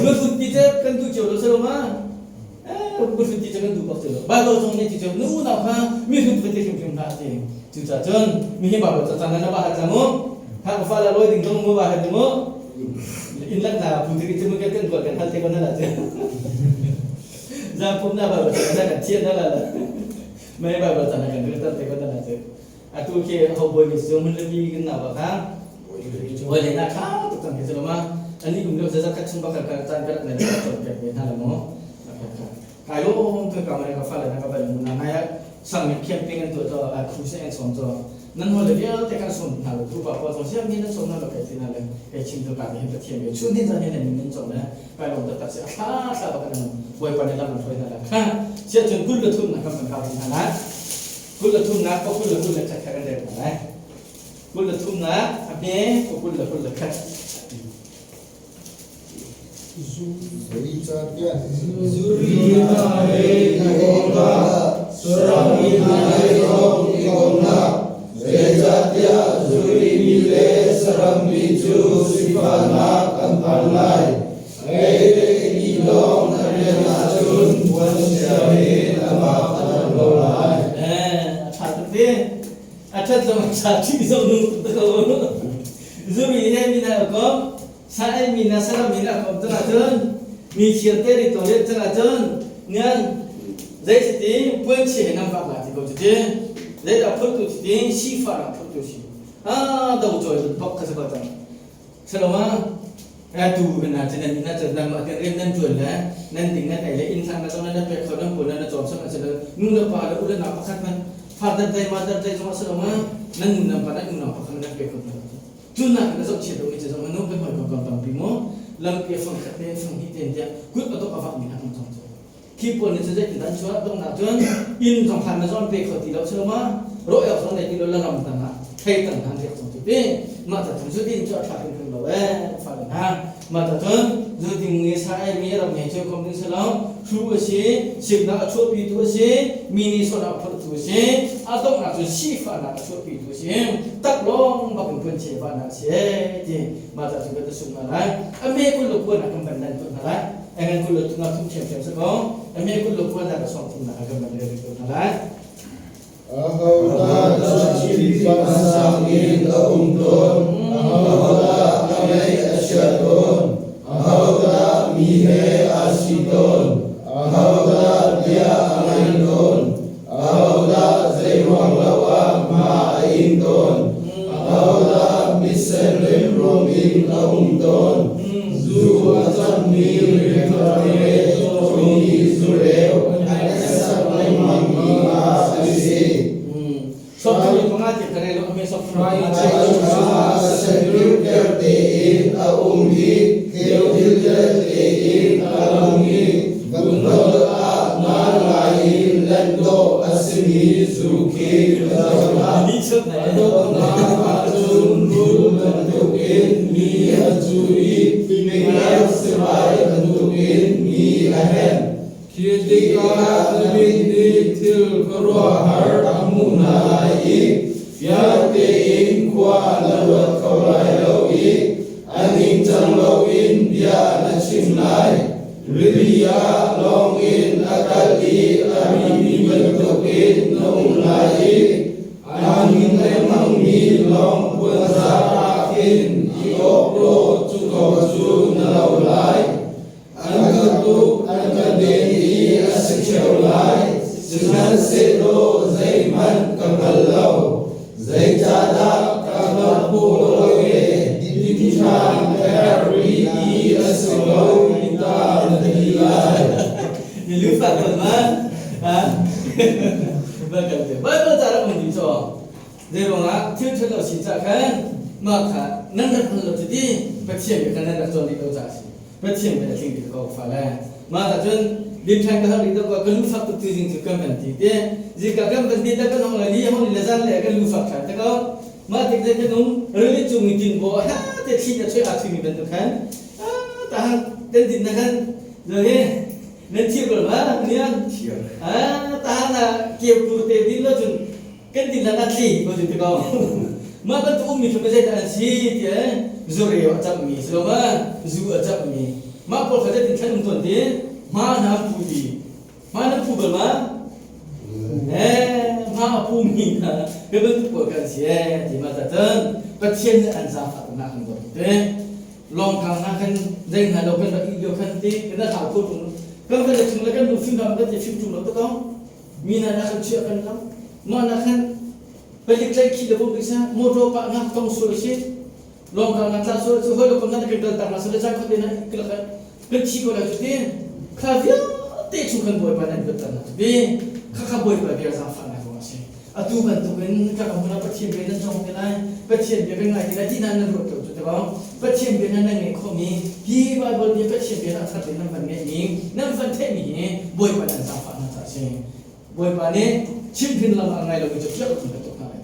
Mafut ti te kan duh cio lo salama. Mafut ti cu kan duh bak cio lo. Bible zong nih ti cu nu nau kha mi hrut va ti hrimhrim hlah ti. Cucaah cun mi hi Bible ca cang na ba hat cang mu. Ha ka fa la loi ding dong mu ba hat mu. In lak na pu ti cu kan kan kan hal te ko na la cu. Zang pum na Bible ca na kan thian na la. Mai Bible ca na kan rel te ko na la cu. Atu khi ho bawi mi cu mun le mi kan na ba kha bawi le na tha tuk cang khi ma ani um lo za khat chung ba kha caan ka rak nei ka chon pek ve hna la mo kai lo ka ka ma ka fa le na ka bal mu na nai sang mi khiam ping an tu to a khu se an som to nan ho le vialte kan som hna lo tu pa pa zo siam ni nan som na lo kai ti na le kai chim to ka ni pathian be chun ni zan ni nan nan chom le kai lom tak tak se thla thla ba kan boi pa ne lam thoi na la kha sia chun kul le thum na kam kan ka na la 23 ko 21 kha kan rel hna lai. 23 a hme ko 21. Zeicahtiah zuri hna he i komnak, saram mi hna he zong i komnak, zeicahtiah zuri mi le saram mi cu sifahnak an phan lai. Ei le i lawng na rian ahcun puansia he amah a dam ko lai. A ṭha tuk te. A ṭhat zong a ṭha, ṭih zong nung tuk ko. Zuri he mi na kom, sa ei mi na saram mi na kom cang ahcun, mi thiar te ri to rian cang ahcun, nian zei si ti puanchia he nan vak lai ti ko cu ti. Zeidah phurtu si ti sifah rak phurtu si. Ah, do cawi bak kha si ko cang. Saloma tu na cu nan na cu nan mah rian nan ṭuan le nan ding nan ei le inn hlan na zong nan pek kho nan pawl nan cawm sak nan nu le pa le u le nau pakhat man father day mother day zong a si lo ma nan nu nan pa nan unau pakhat nan pek kho hna cu nak na zoh chiat lomi cu zong nu kan hawi kom tampi mu lampi fang khat te fang hnih te tiah kut a dok a vak mi hna kan cong cu khi pawl nih cun zeitin dah an chuah donghnak cun inn zong hlan na zawn pe kho ti lo si lo ma rawh awk zong nei ti lo la ram tang ah thei tang hna riak cang cu ti mah ta cun zu din cu a tha hrimhrim lo ee fale hna mah ta cun zu ding ni sa ei mi ram he cu kom ding si lo hru a si siknak a chuahpitu a si mi nih sawhnak a phurhtu a si a donghnak cun sifahnak a chuahpitu a si tak lawng bak in phun cheh vahnak a si ti mah ta cun kan ta sung hna lai a me kul le kuan ah kan van lan tuah hna lai Engan kul le thum thum thiamthiam sa ko. Ame kul le kua da song thum na kan ban re ko na lai. Ahodah chim vansang in a um tawn, ahodah a ngaih a chia tawn, ahodah mi he aa si tawn, ahodah bia a ngai tawn, ahodah zeiruang lo ah hma a ing tawn, ahodah misen remruam in a um tawn, zu a cammi ringthar le cawmi zureu an sak lengmangmi nga an si. Sawm thum panga ti ka rel ame sawm thum panga. a um i tleu dildel tein a lang i vunnawl ah nal ngai in lanh dawh a simi zu khi ka zoh hna. A dawtnak ahcun rul bantukin mi a cu i mingal sivai bantukin mi a hen. Khi tikah na mit nih thil khuaruahhar a hmuh hna lai i fiang tein khua na ruat kho lai lo i a ningcang loin bia na chim lai. Rili ah lawng in a kal i a rimi bantukin na um lai i aa hnin lengmangmi lawng puanzar ah khin i awk law cu ko cu na lo lai. An ka tuk, an ka den i a si ṭheo lai, sihmanhsehlaw zeihmanh ka hngal lo. Zeicahdah ka hngalh khawh lo e? Ti ṭhan ka herh rih ti a si ko ta na ti lai. Ni lufak ton ma? Ha? Bible ca rak um dih cu. Zeiruangah thil ṭhalo si cah khan mah kha nan rak hngal lo cu ti Pathian bia kha nan rak cawn rih lo caah a si. Pathian bia a tling bik ko fale. Mah tah cun din ṭhan ka har rih deuh ka lu fak tuk tu zing cu kan van ti te. Zingka kan van ti ta kan hong le ni hong ni le zan le kan lu fak ṭhan te ko. Mah tik te kan um rili cung i tin bo ha te thli na choi aa thui mi bantuk khan tahan kan din na khan zo hi nan thir bal ma nian tahan na keu kur te din lo cun kan din lan a tli ko cun ti ko mah bantuk ummi khi zeidah an si tiah zureu a cammi si lo ma zu a cammi mah pawl kha zeitin thlan um tawn ti hma hna an pu ti hma nan pu bal ma eh hma a pu mi hna hi bantuk pawl kan si eh ti ma ta cun Pathian nih an zaangfah nak an dawt te lawng kang na kan zei hna lo kan rak i lio khan ti kan thlau kho tung kan kan le chung le kan lu fim kan ti fim tung lo to ko mi hna na kan chiah kan lam mah na khan palik tlai khi le bom bisa motor pa na tong sul si long kang na tla sul chu hoi lo kom na kan dal tak na sul chan khote na kila khan kan thi ko la chu ti kha vialte chung kan bawi pa nan bat na chu ti kha kha bawi pa bia zang fa na ko si atu bantukin ka ram na Pathian bia nan cawng te lai Pathian bia kan ngai te lai ti na nan ruat lo cu te bang Pathian bia nan nan ngeih khawhmi hi Bible bia Pathian bia na that nan van ngeihmi nan van theihmi hi Bawipa nan zaangfah hna caah si Bawipa nih chimhrin lam a ngai lomi cu fiak in ka tuk hna lai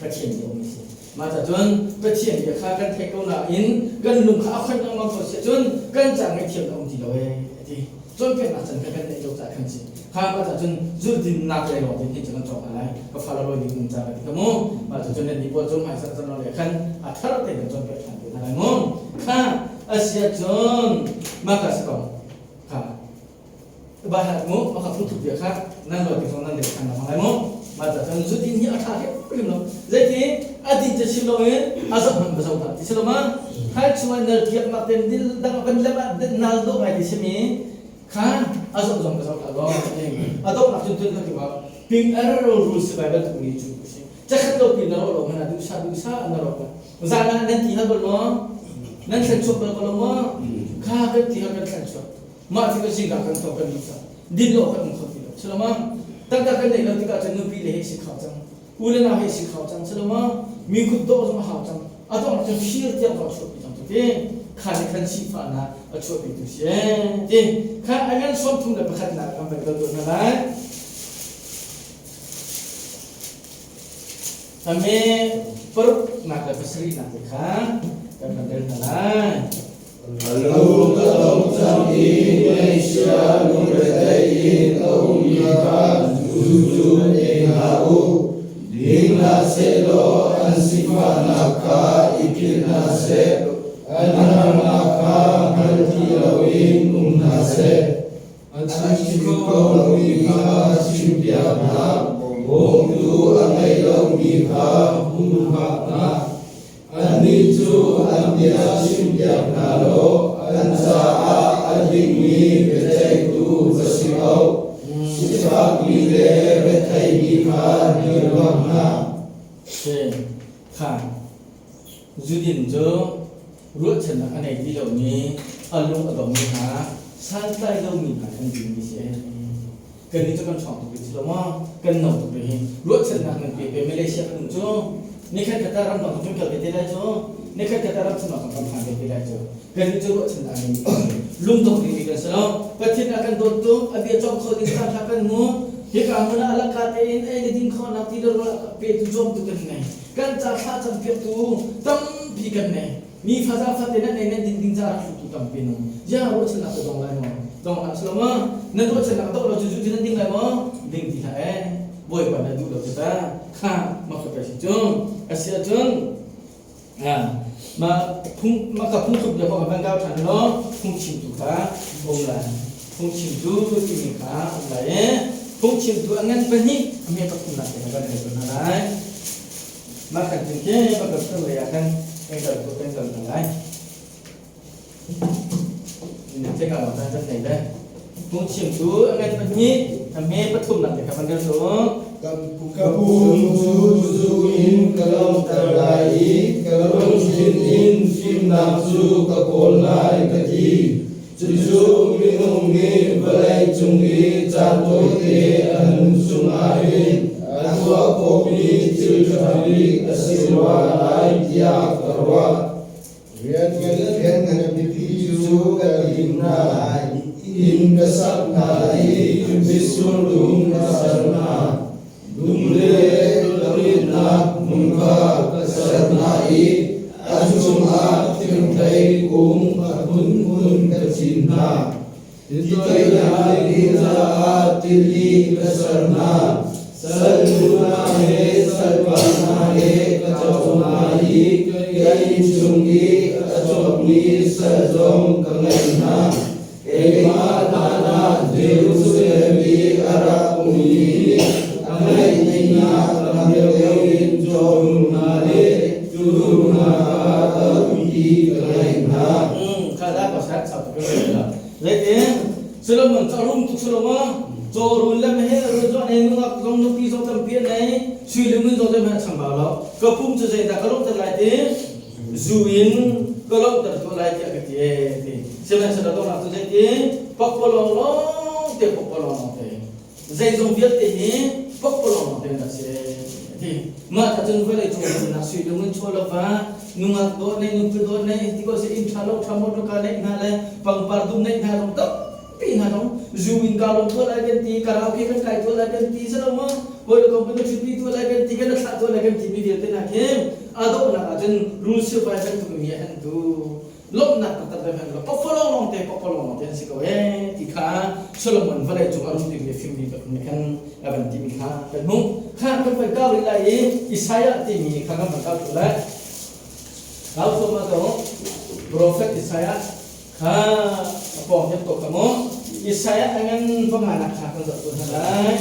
Pathian bia um si mah ca cun Pathian bia kha kan theih ko nain kan lung kha a khon lengmang ko si cun kan ca ngaihthiam a um ti lo ee ti cawnpiaknak can kha kan neih lo caah khan si kha mah ca cun zulhdinnak lei lawng tin hin cu kan cawk hna lai ka fala lawi ding um ca ka ti ka mu mah cu cun nan nih pawl cu hmaisa can lo le khan a thar te kan cawnpiak ṭhan te hna lai mu kha asia cun mah ka si ko kha ba hat mu maka phu bia kha nan lo ti nan le khan na lai mu ma ta cun zu din hi a tha hrim lo zeiti a din te chim lo in a zoh hman ba zoh hlah ti si lo ma khai chung ah nal kiak mak ten dil dang ban lem ah nal do ngai ti simi kha a zoh zong ka zoh hlah lo a dok nak cun tun ka ti ping er ro rul si bai bantuk ni cu si chakhat lo pi na ro lo mana du sa du sa na ro zan ah nan ti hal bal maw nan thlen chuak bal ko lo maw kha kan ti hal kan thlen chuak mah cu kan zingka kan tho kan lusa din lo kan um kho ti lo siloma tangka kan neih lo tikah cun nupi le he si kho cang u le nau he si kho cang siloma mi kut dawh zong a hau cang a dongh cun fir tiang zong chuahpi cang cu ti kha nih khan sifahnak a chuahpi tu si ti kha a ngan 31 nak kan van kal tuah hna lai ame paruk nak le pasarih nak te kha kan van rel hna lai A lung a dong cang i ngaihchia lungrethei in a ummi kha zu cu ei hna u. Ding hna sehlaw an sifahnak kha i philh hna seh, an harnak kha hngal ti loin um hna seh. A chim kho lomi kha chimpiak hna, bawmtu a ngei lomi kha humhak hna. Annih cu an bia chimpiak hna law an caah a dingmi biaceihtu va si ko. Sifakmi le retheimi kha dirkamh hna. Kha zudin cu ruahchannak a nei ti lomi a lung a dongmi hna santlai lomi hna kan dingmi si. Kannih cu kan ṭhawng tuk rih si lo maw? Kan no tuk rih. Ruahchannak nan pe pe Malaysia kan um cu. Nikhat khat ah ramdang kan kal ve te lai cu. Nikhat khat ah ram chung ah kan phan ve te lai cu. Kan nih cu ruahchannak a ngeimi kan si. Lungdong dingmi kan si lo. Pathian a kan dawt tuk, a bia cawng kho ding caan kha kan hmu. Hika hmun ah alaka tein ei le din khawhnak ti le rawl petu cawmtu kan ngei. Kan ca thla campiaktu tampi kan ngei. Mi faza fate nan ei nan din ding caah hrutu tampi nung. Ziah ruahchannak ka dong lai maw? Dong hlah silo maw? Nan ruahchannak dong lo cu zu nan ding lai maw? Ding ti hlah ee. Bawipa na duh lo cu ta. Kha ma ka pe si cu. Asi ahcun ma phung ma ka phungthluk bia kong kan kau ṭhan law phungchimtu kha um lai. Phungchimtu timi kha um lai i phungchimtu a ngan pahnih a hme pathumnak te kha kan rel hna lai. Mah kan tin khi pakhat kan lei ah khan kan kal tu kan kal hna lai. Check out kan kan nei le. Phungchimtu a ngan pahnih a hme pathumnak te kha kan rel tu. Ka pum cu zu in ka lawmhter lai i ka lungthin in fimnak cu ka kawl lai ka ti. Cucu minung nih vawlei cung i caan tawite a nun chungah hin a tuah khawhmi thil ṭha bik a si rua lai tiah ka ruah. Rian ngan pipi cu ka lim hna lai, inn ka sak hna lai i mitsur dum ka ser hna. Dum le lamhnak hmun kha ka ser hna i a cungah thingthei kung a phunphun ka cin hna. Titoihnak ding caah tili ka ser hna. Salnu hna he salpa hna he ka co hna i ka inn chung i a cawkmi sal zong ka ngeih hna. Keimah hlanah Jerusalem i a rak ummi nih a ngeihnak tam deuhdeuh in cawtum hna le tutum hna kha tampi ka ngeih hna. Kha dah ka sat sak ka la. Zeitin Solomon cu a rum tuk Solomon cawrun le meheh run zong nei nungak zong nupi zong tampi an nei sui le ngun zong zeihmanh a chambau lo ka pum cu zeidah ka lawmhter lai ti zu in ka lawmhter tuah lai tiah ka ti ee ti sihmanhsehlaw donghnak cu zeiti pakpalawng lawng te pakpalawng lawng te zeizong vialte hi pakpalawng lawng te an rak si ti mah ta cun vawlei cung nunnak sui lung in chaw lova nungak dawt nei nupi dawt nei ti ko si inn ṭha lo ṭha motor car neih hna le pangpar dum neih hna zong tampi hna zong zu in ka lawm tuah lai kan ti karaoke kan kai tuah lai kan ti si lo maw hawi le kom kan ṭhutpi tuah lai kan ti kan thlah tuah lai kan ti mi vialte hna khi a donghnak ahcun rul sivai bantuk mi a hentu lawmhnak taktak le hman lo pakpalawng lawngte pakpalawng lawngte an si ko ee ti kha Solomon vawlei cung a rum bikmi fimmi pathum nih khan a van timi kha kan hmuh kha kan van kau rih lai i Isaiah timi kha kan van kau tu lai kau thluahmah ko Prophet Isaiah kha a pawng hiam ko kha mu Isaiah a ngan panganak kha kan zoh tu hna lai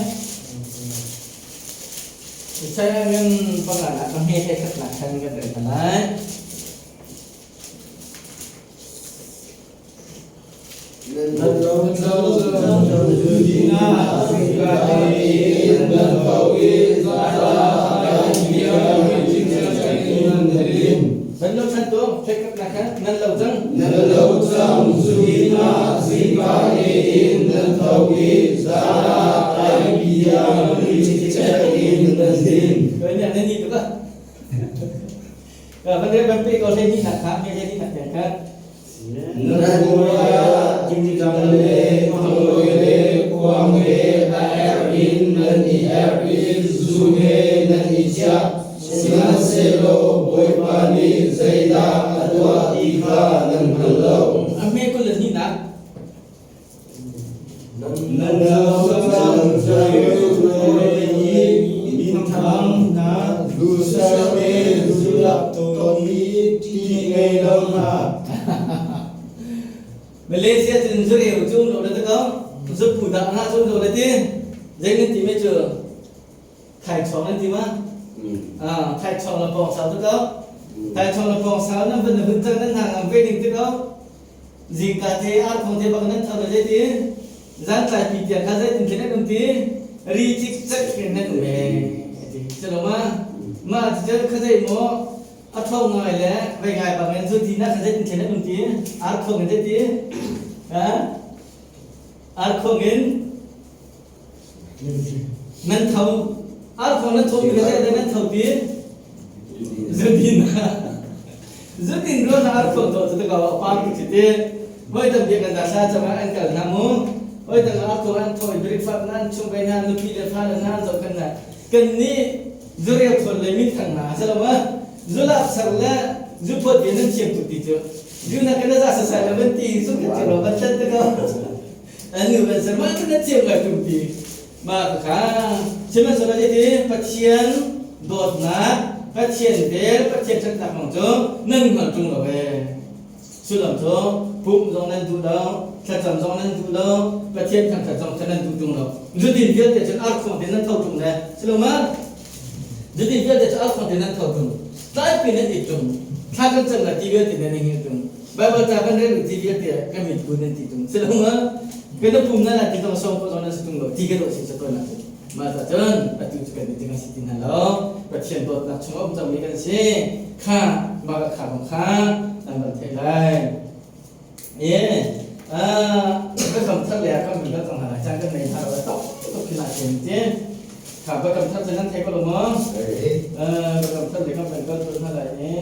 Isaiah ngan panganak ka hme he khatnak khan kan rel hna lai. Nan lo nan tho i Nan lo chan tu thekhatnak khan nan lo cang. Nan lo cang zudin ah zingka in nan tho i zan ah tlaipi tiang ri cikcek in nan din. Koi nih nan ni tuk ah. Van re van pe ko hlei ni nak kha me hlei ni nak tiang kha. Nan puai ah tingtang le thanglawi le kuang he a erh in nan i erh i zu he nan i ciah. Sihmanhsehlaw Bawipa nih zeidah a tuah ti kha nan hngal lo. A hme 22nak. Nan lo cang minthang hna lusar le zulak tawn i ṭi ngei lo hna. Malaysia cun zureu cu um lo le ko zupu dah hna cu um lo le ti zei nan ti me cu Thaichawng nan ti ma? Ah, thaichawng le pawng sau tu ko. Thaichawng le pawng sau nan vun na vun cang nan hna ngam ve ding ti ko. Zingka te ar thong te bak nan tho le zei ti zan tlai pi tiang kha zei tin khin nan um ti ri cik cek in nan um e ti chalo ma ma ti cun kha zei maw a tho ngai le vei ngai bang in zu ti na kha zei tin khin nan um ti ar thong in zei ti ha ar thong in Nan tho. Ar thong nan tho mi kha zeidah nan tho ti? Zudin zudin ruan ar phon to chu ka pa ki chi te hoi tam bia kan da sa chama an kal na mu hoi tang a ko an thoi breakfast nan chung kai na nupi le fa le na zo kan na kan ni zureu thon le min thang na salama zulak sar le zu phot ye nan thiam tu ti chu zu na kan za sa sa le ban ti zu kan chi ro ban tan te ko an nu ban sar ma kan thiam la tum ti Mah kha sihmanhsehlaw hihi Pathian dawtnak, Pathian vel, Pathian ṭhatnak kong cu nan hngalh ṭung lo ee. Sullam cu pumh zong nan duh lo, thlacam zong nan duh lo, Pathian thangṭhat zong kha nan duh ṭung lo. Zudin vialte cun arkhuang te nan tho ṭung le si lo ma? Zudin vialte cu arkhuang te nan tho ṭung. Tlaipi nan it ṭung. Thla kan cam la ti vialte nan i hngilh ṭung. Baibal ca kan rel ti vialte kan mit bu nan ti tung. Si lo ma? Kan pum na la ti tong song ko zong nan si tung lo ti ka dawh si sa ton ahcun. Mah ca cun atu cu kan ti kan si ti hna lo. Pathian dawtnak chung um cangmi kan si. Kha mah kha kong kha nan van theih lai. Ye ka kam thar le kam kan cang hna cang kan nei hna lo tok tok khi la chen ti. Kha ba kam thar nan thei ko lo maw? Ba kam thar le kam kan kal tu hna lai e.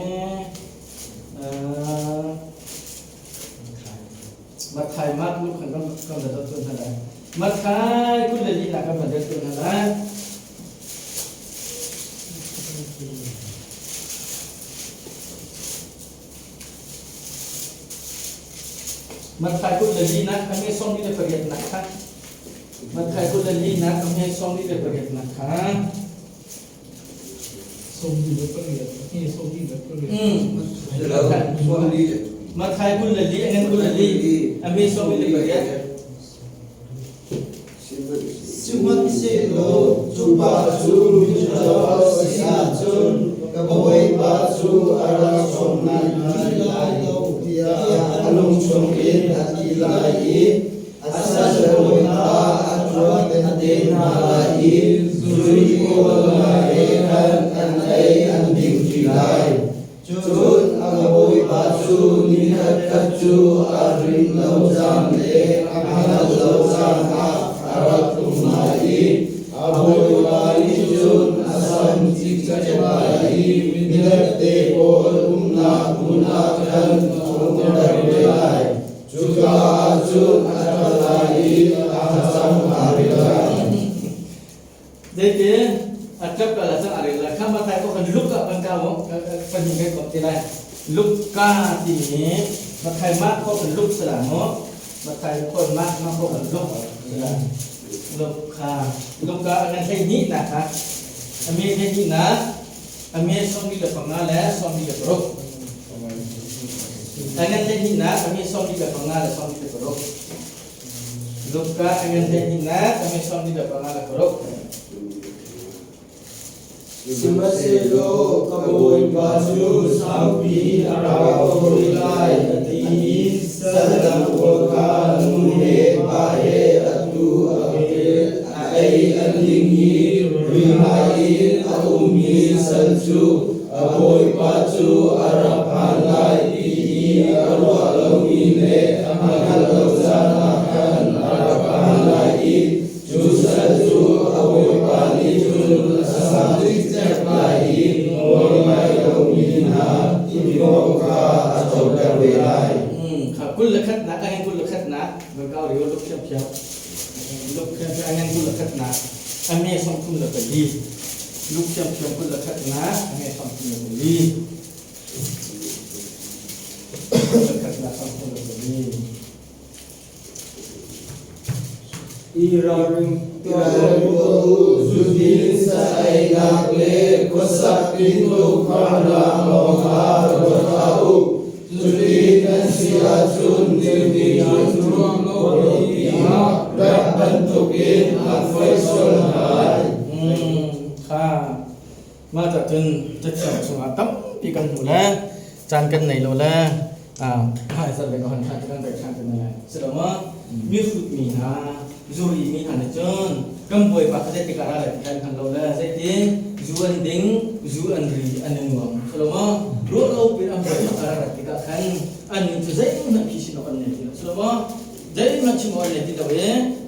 Matthai Mark Luke kan kan da dot hna lai. Matthai kul le li na kan van dot hna lai. Matthai kul le li na kan nge song ni le pariat na kha. Matthai kul le li na kan nge song ni le pariat na kha. Matthai 22 a ngan 22 a mi 28. Sihmanhsehlaw cu pa cu miṭhalo a si ahcun ka bawipa cu a rak sawm ngaingai lai lo tiah a lung chungin a ti lai i A sazawi kha a ṭuan te hna lai i zuri pawl he khan an ei an ding ṭi lai. Cun a bawipa cu ni khatkhat cu a rin lo caan le a hngalh lo caan ah a rak tlung lai i a bawipa nih cun a sam cikcek lai i milette pawl umnak hmun ah khan a umter ve lai. Cuka ah cun a ṭha lai i a hacang aa rel lai. Zeitin a ṭap la cang a rel lai. Kha Mathai ko kan Luka kan ka pahnih kan kop te lai. Luka timi Mathai mah ko kan Luk sala mu. Mathai ko mah mah ko kan Luk sala. Luka Luka ngan hlei ni na kha. A mi hlei ni na a mi 45 le 46. A ngan hleihnihnak a mi 45 le 46. Luka a ngan hleihnihnak a mi 45 le paruk. Sihmanhsehlaw ka bawipa cu saupi a rau ko rih lai a ti i sal dang pawl kha nu he pa he atu a kel a ei a ding i ringai in a ummi sal cu A bawipa cu a rak phan lai ti i a ruah lomi le a hngalh lo caan ah khan a rak phan lai i cu sal cu a bawipa nih cun a sam cikcek lai i nawl ngai lomi hna tinvo kha a coter ve lai. Kha 21nak ahhin 21nak van kau rio luk thiamthiam luk thiamthiam ahhin 21nak a me 34. Luk thiamthiam 21nak a me 34. 21nak 34. I ralring tuah u, zudin sa-einak le khuasak tintuk harnak lawng kha ruat hlah u. Cuti nan si ahcun thilti cu khuapi ah rat bantukin an foih sual hna lai. Kha mah cah cun cathiang chungah tampi kan hmu le caan kan nei lo le hmai zat le ka hon ṭhan kan kai ṭhan te lai. Si lo maw? Mihrut mi hna, zuri mi hna nih cun kan bawipa kha zeitik ah ra lai ti kan hngal lo le zeitin zu an ding, zu an ri, an i nuam. Si lo maw? Ruah lo piin an bawipa kha ra rat tikah khan annih cu zeihmanh phisin awk an nei ti lo. Si lo maw? Zeihmanh chim awk an nei ti lo i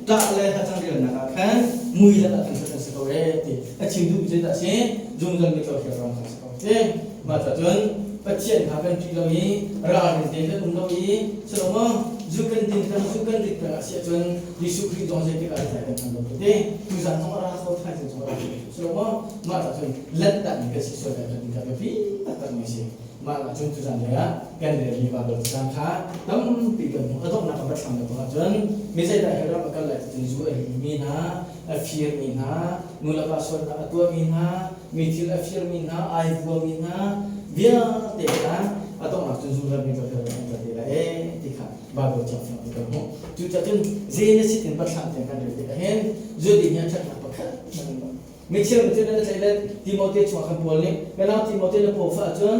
ṭah le hacang rialnak ah khan mui le ah khan an si ko ee ti. A chim duhmi cu zeidah a si? Zungzal mitcaw hrial ram kha a si ko. Te mah ca cun Pathian kha kan ṭih lo i ralrin tein kan um lo i silo zu kan din kan zu kan rit peng a si ahcun Jesuh Khrih zong zeitik ah tlai kan hman lo te tuzan zong a ra kho thaizing zong a ra kho silo maw mah ca cun lanhtak mi kan si sual lai kan ti ka biapi taktak mi si. Mah ah cun tuzan lei ah kan relmi Baibal cacang kha tampi kan hmuh. A donghnak a va thlang le bang ahcun mi zeidah he ram a kal lai ti cun zu a rimi hna, a firmi hna, nu le va sualnak a tuahmi hna, mi thil a firmi hna, ai vuami hna vialte kha a donghnak cun zu rami ka fel an kal te lai ee ti kha Baibal cang fiang kan hmuh. Cucaah cun zei na sit in va thlang tiang kan rel tikah hin zu din hi a ṭhatnak pakhat hmanh um lo. Micheu nih cun an tlaih le Timote chungah khan Paul nih ka nau Timote na pawfa ahcun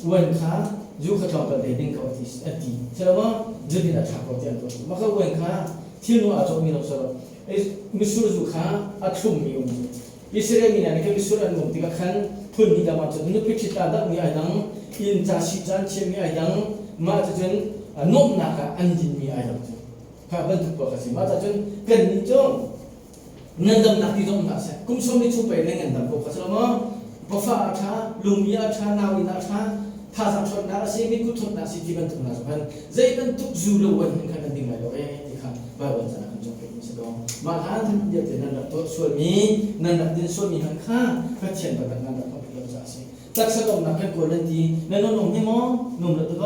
uan kha zu kha tlawmpal te ding ko a ti a ti. Silo zu din a ṭha ko tiah an ruah. Mah kha uan kha thilnu aa cawhmi lo silo mitsur zu kha a thlummi um cu. Israel mi hna nih khan mitsur an um tikah khan phun hnih dang ah cun nupi ṭhit aa dangmi ai dang, inn ca sih caan chiahmi ai dang, mah cucun nuamhnak ah an dinmi ai dang cu. Kha bantuk pawl kha si. Mah cun kannih cu ngandamnak ti zong hna seh kum sawm li chung pei na ngandam ko kha si lo maw? Pafa a ṭha, lungmi a ṭha, nauinn a ṭha, thazaang ṭhawnnak a si, mitkut ṭhawnnak a si ti bantuk hna zong khan zei bantuk zu lo uan hin khan nan ding lai lo ee ti kha Baibal caan ah kan cawnpiakmi si lo. Mah hlan vialte nan rak tuah sualmi, nan rak din sualmi hmanh kha Pathian biatak nan rak hmuh lo caah a si. Taksa lawmnak kan kawl nan ti, nan nung hi maw? Nung lo tuk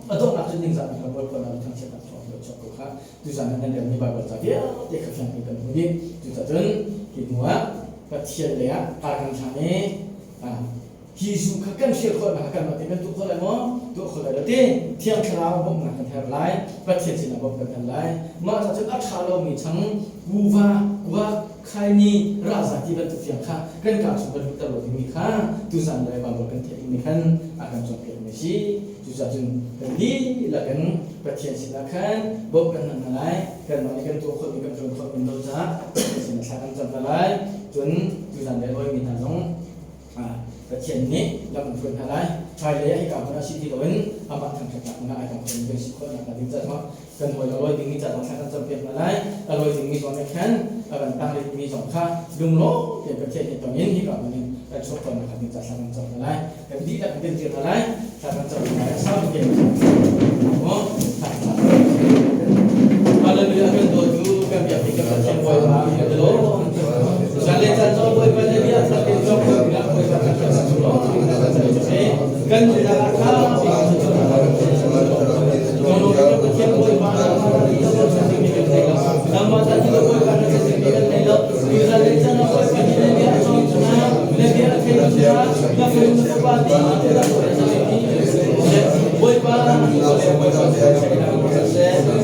a donghnak cu ningzahnak le bawipanak le thangchiatnak thawng lo chuak ko kha tuzan ah nan relmi Baibal ca vialte kha fiang tein kan hmuh dih. Cucaah cun hi hnu ah Pathian lei ah kar kan hlang i hi zu kha kan hrial khawh nak kan te kan tuah khawh lai maw? Tuah khawh lai lo ti. Thiang Thlarau bawmhnak kan herh lai. Pathian sinah bawmh kan herh lai. Mah ca cun a ṭha lomi chang kuva, kuak, khaini, raza ti bantuk tiang kha kan kaa chung kan lutter lo dingmi kha tuzan le Baibal kan theih dingmi khan a kan cawnpiakmi a si. Cucaah cun kan dihlak in Pathian sinah khan bawmh kan hal hna lai. Kanmah nih kan tuah khawhmi kan ṭuan khawhmi lo caah Pathian sinah thla kan cam hna lai. Cun tuzan le lawimi hna zong Pathian nih lam an hruai hna lai. Hmailei ah hika hmun ah si ti loin amah thangṭhatnak hmun ah ai tong khomi kan si khawh nakhnga ding caah kan hawi a lawi dingmi ca zong thla kan campiak hna lai. A lawi dingmi zong nih khan a kan tang rihmi zong kha lunglawm tein Pathian he tong in hika hmun in kan chuah khawh nakhnga ding ca thla kan cam hna lai. Kan dihlak in kan dir hna lai. Thla kan cam hna lai. Sau tein maw Hallelujah kan dawtu kan biak kan Pathian Bawipa kan lawm. Zan le caan zong Bawipa na bia thar tein zong Bawipa kan kan nunnak ah kha Pathian Bawipa nangmah ta ti Bawipa na kan nei lo zan le caan Bawipa ni na bia cawng na na bia thei na na fel na fapa ti Bawipa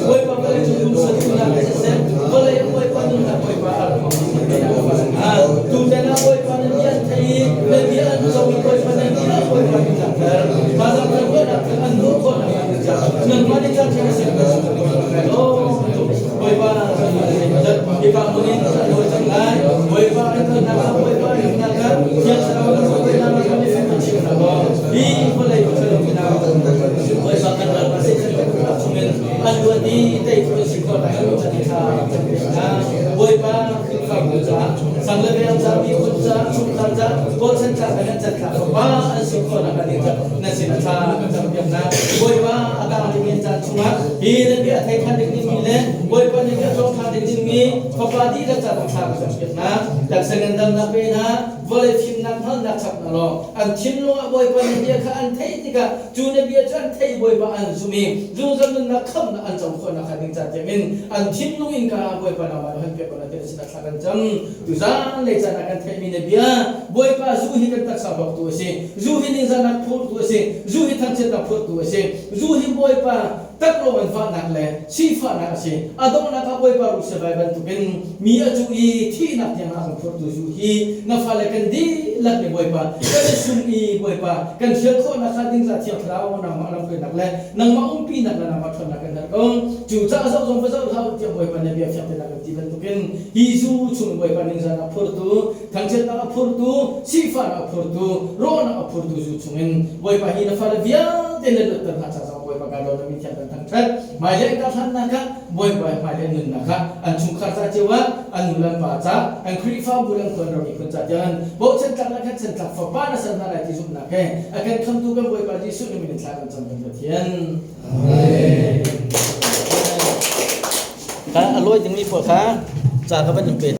Bawipa vawlei cung kum satu nak siseh vawlei Bawipa nunnak Bawipa tutan ah Bawipa na bia an thei i na bia an co i Bawipa na bia Bawipa nunnak ter thazaang kan ruahnak kan an hmuh khawhnak nangmah nih caan ṭha seh Bawipa hika hmun in kan lawi cang lai Bawipa an kalnak ah Bawipa nunnak ah Thiang Thlarau na Bawipa na kan i chim hna maw hi vawlei ṭhalo hna Bawipa kan ral pa Satan kan khulak chungin an luat i teitu an si khawh lai lo chan ṭha kan pek hna Bawipa Khrihfabu caah sang le veng ca miphun ca chungkhar ca bochan tlak le nan can tlak pa an si khawh nak ding ca na sin a thla kan cam piak hna Bawipa a tang ding in caan chungah hi nan bia thei than ding dingmi le Bawipa nih bia cawng than ding dingmi fapa dihlak ca thla kan cam piak hna taksa ngandamnak pe hna vawlei fimnak hngalhnak chap hna law an thinlung ah Bawipa na bia kha an theih tikah cu na bia cu an theih Bawipa an zum i zungzal nunnak khamhnak an co khawhnak kha ding ca tiangin an thinlung in ka Bawipa nangmah nih hon piak ko na ti sinah thla kan cam tuzan lei caan ah kan theihmi na bia Bawipa zu hi kan taksa hlawktu a si zu hi ningzahnak phurtu a si zu hi thangchiatnak phurtu a si zu hi Bawipa taklawng in fahnak le sifahnak a si. A donghnak ah Bawipa ruhsevai bantukin mi a cu i thihnak tiang a kan phurtu zu hi na fale kan dihlak nih Bawipa kan i sum i Bawipa kan hrial khawhnak kha ding za Thiang Thlarau nangmah lamhruainak le nangmah umpinak le nangmah ṭhawnnak kan herh ko. Cu caah zoh zong va zoh hlah u tiah Bawipa nih bia fiang tein a kan ti bantukin hi zu chung Bawipa ningzan a phurtu, thangchiatnak a phurtu, sifahnak a phurtu, rawhnak a phurtu zu chungin Bawipa hi na fale vialte na luatter hna ca zong Bawipa kan Bawipa ka lawm na min thiang kan thangṭhat. Hmailei ka hlannak ah Bawipa hmailei nunnak ah an chungkhar ca cio ah an nu le an pa ca an Khrihfabu le an khuan ram miphun ca tiang bochan tlak le khat chan tlak fapa na ser hna lai ti zumhnak he a kan khamtu kan Bawipa Jesuh na min in thla kan cam kan Pathian. Amen. Ka a lawi dingmi pawl kha ca ka van in pe.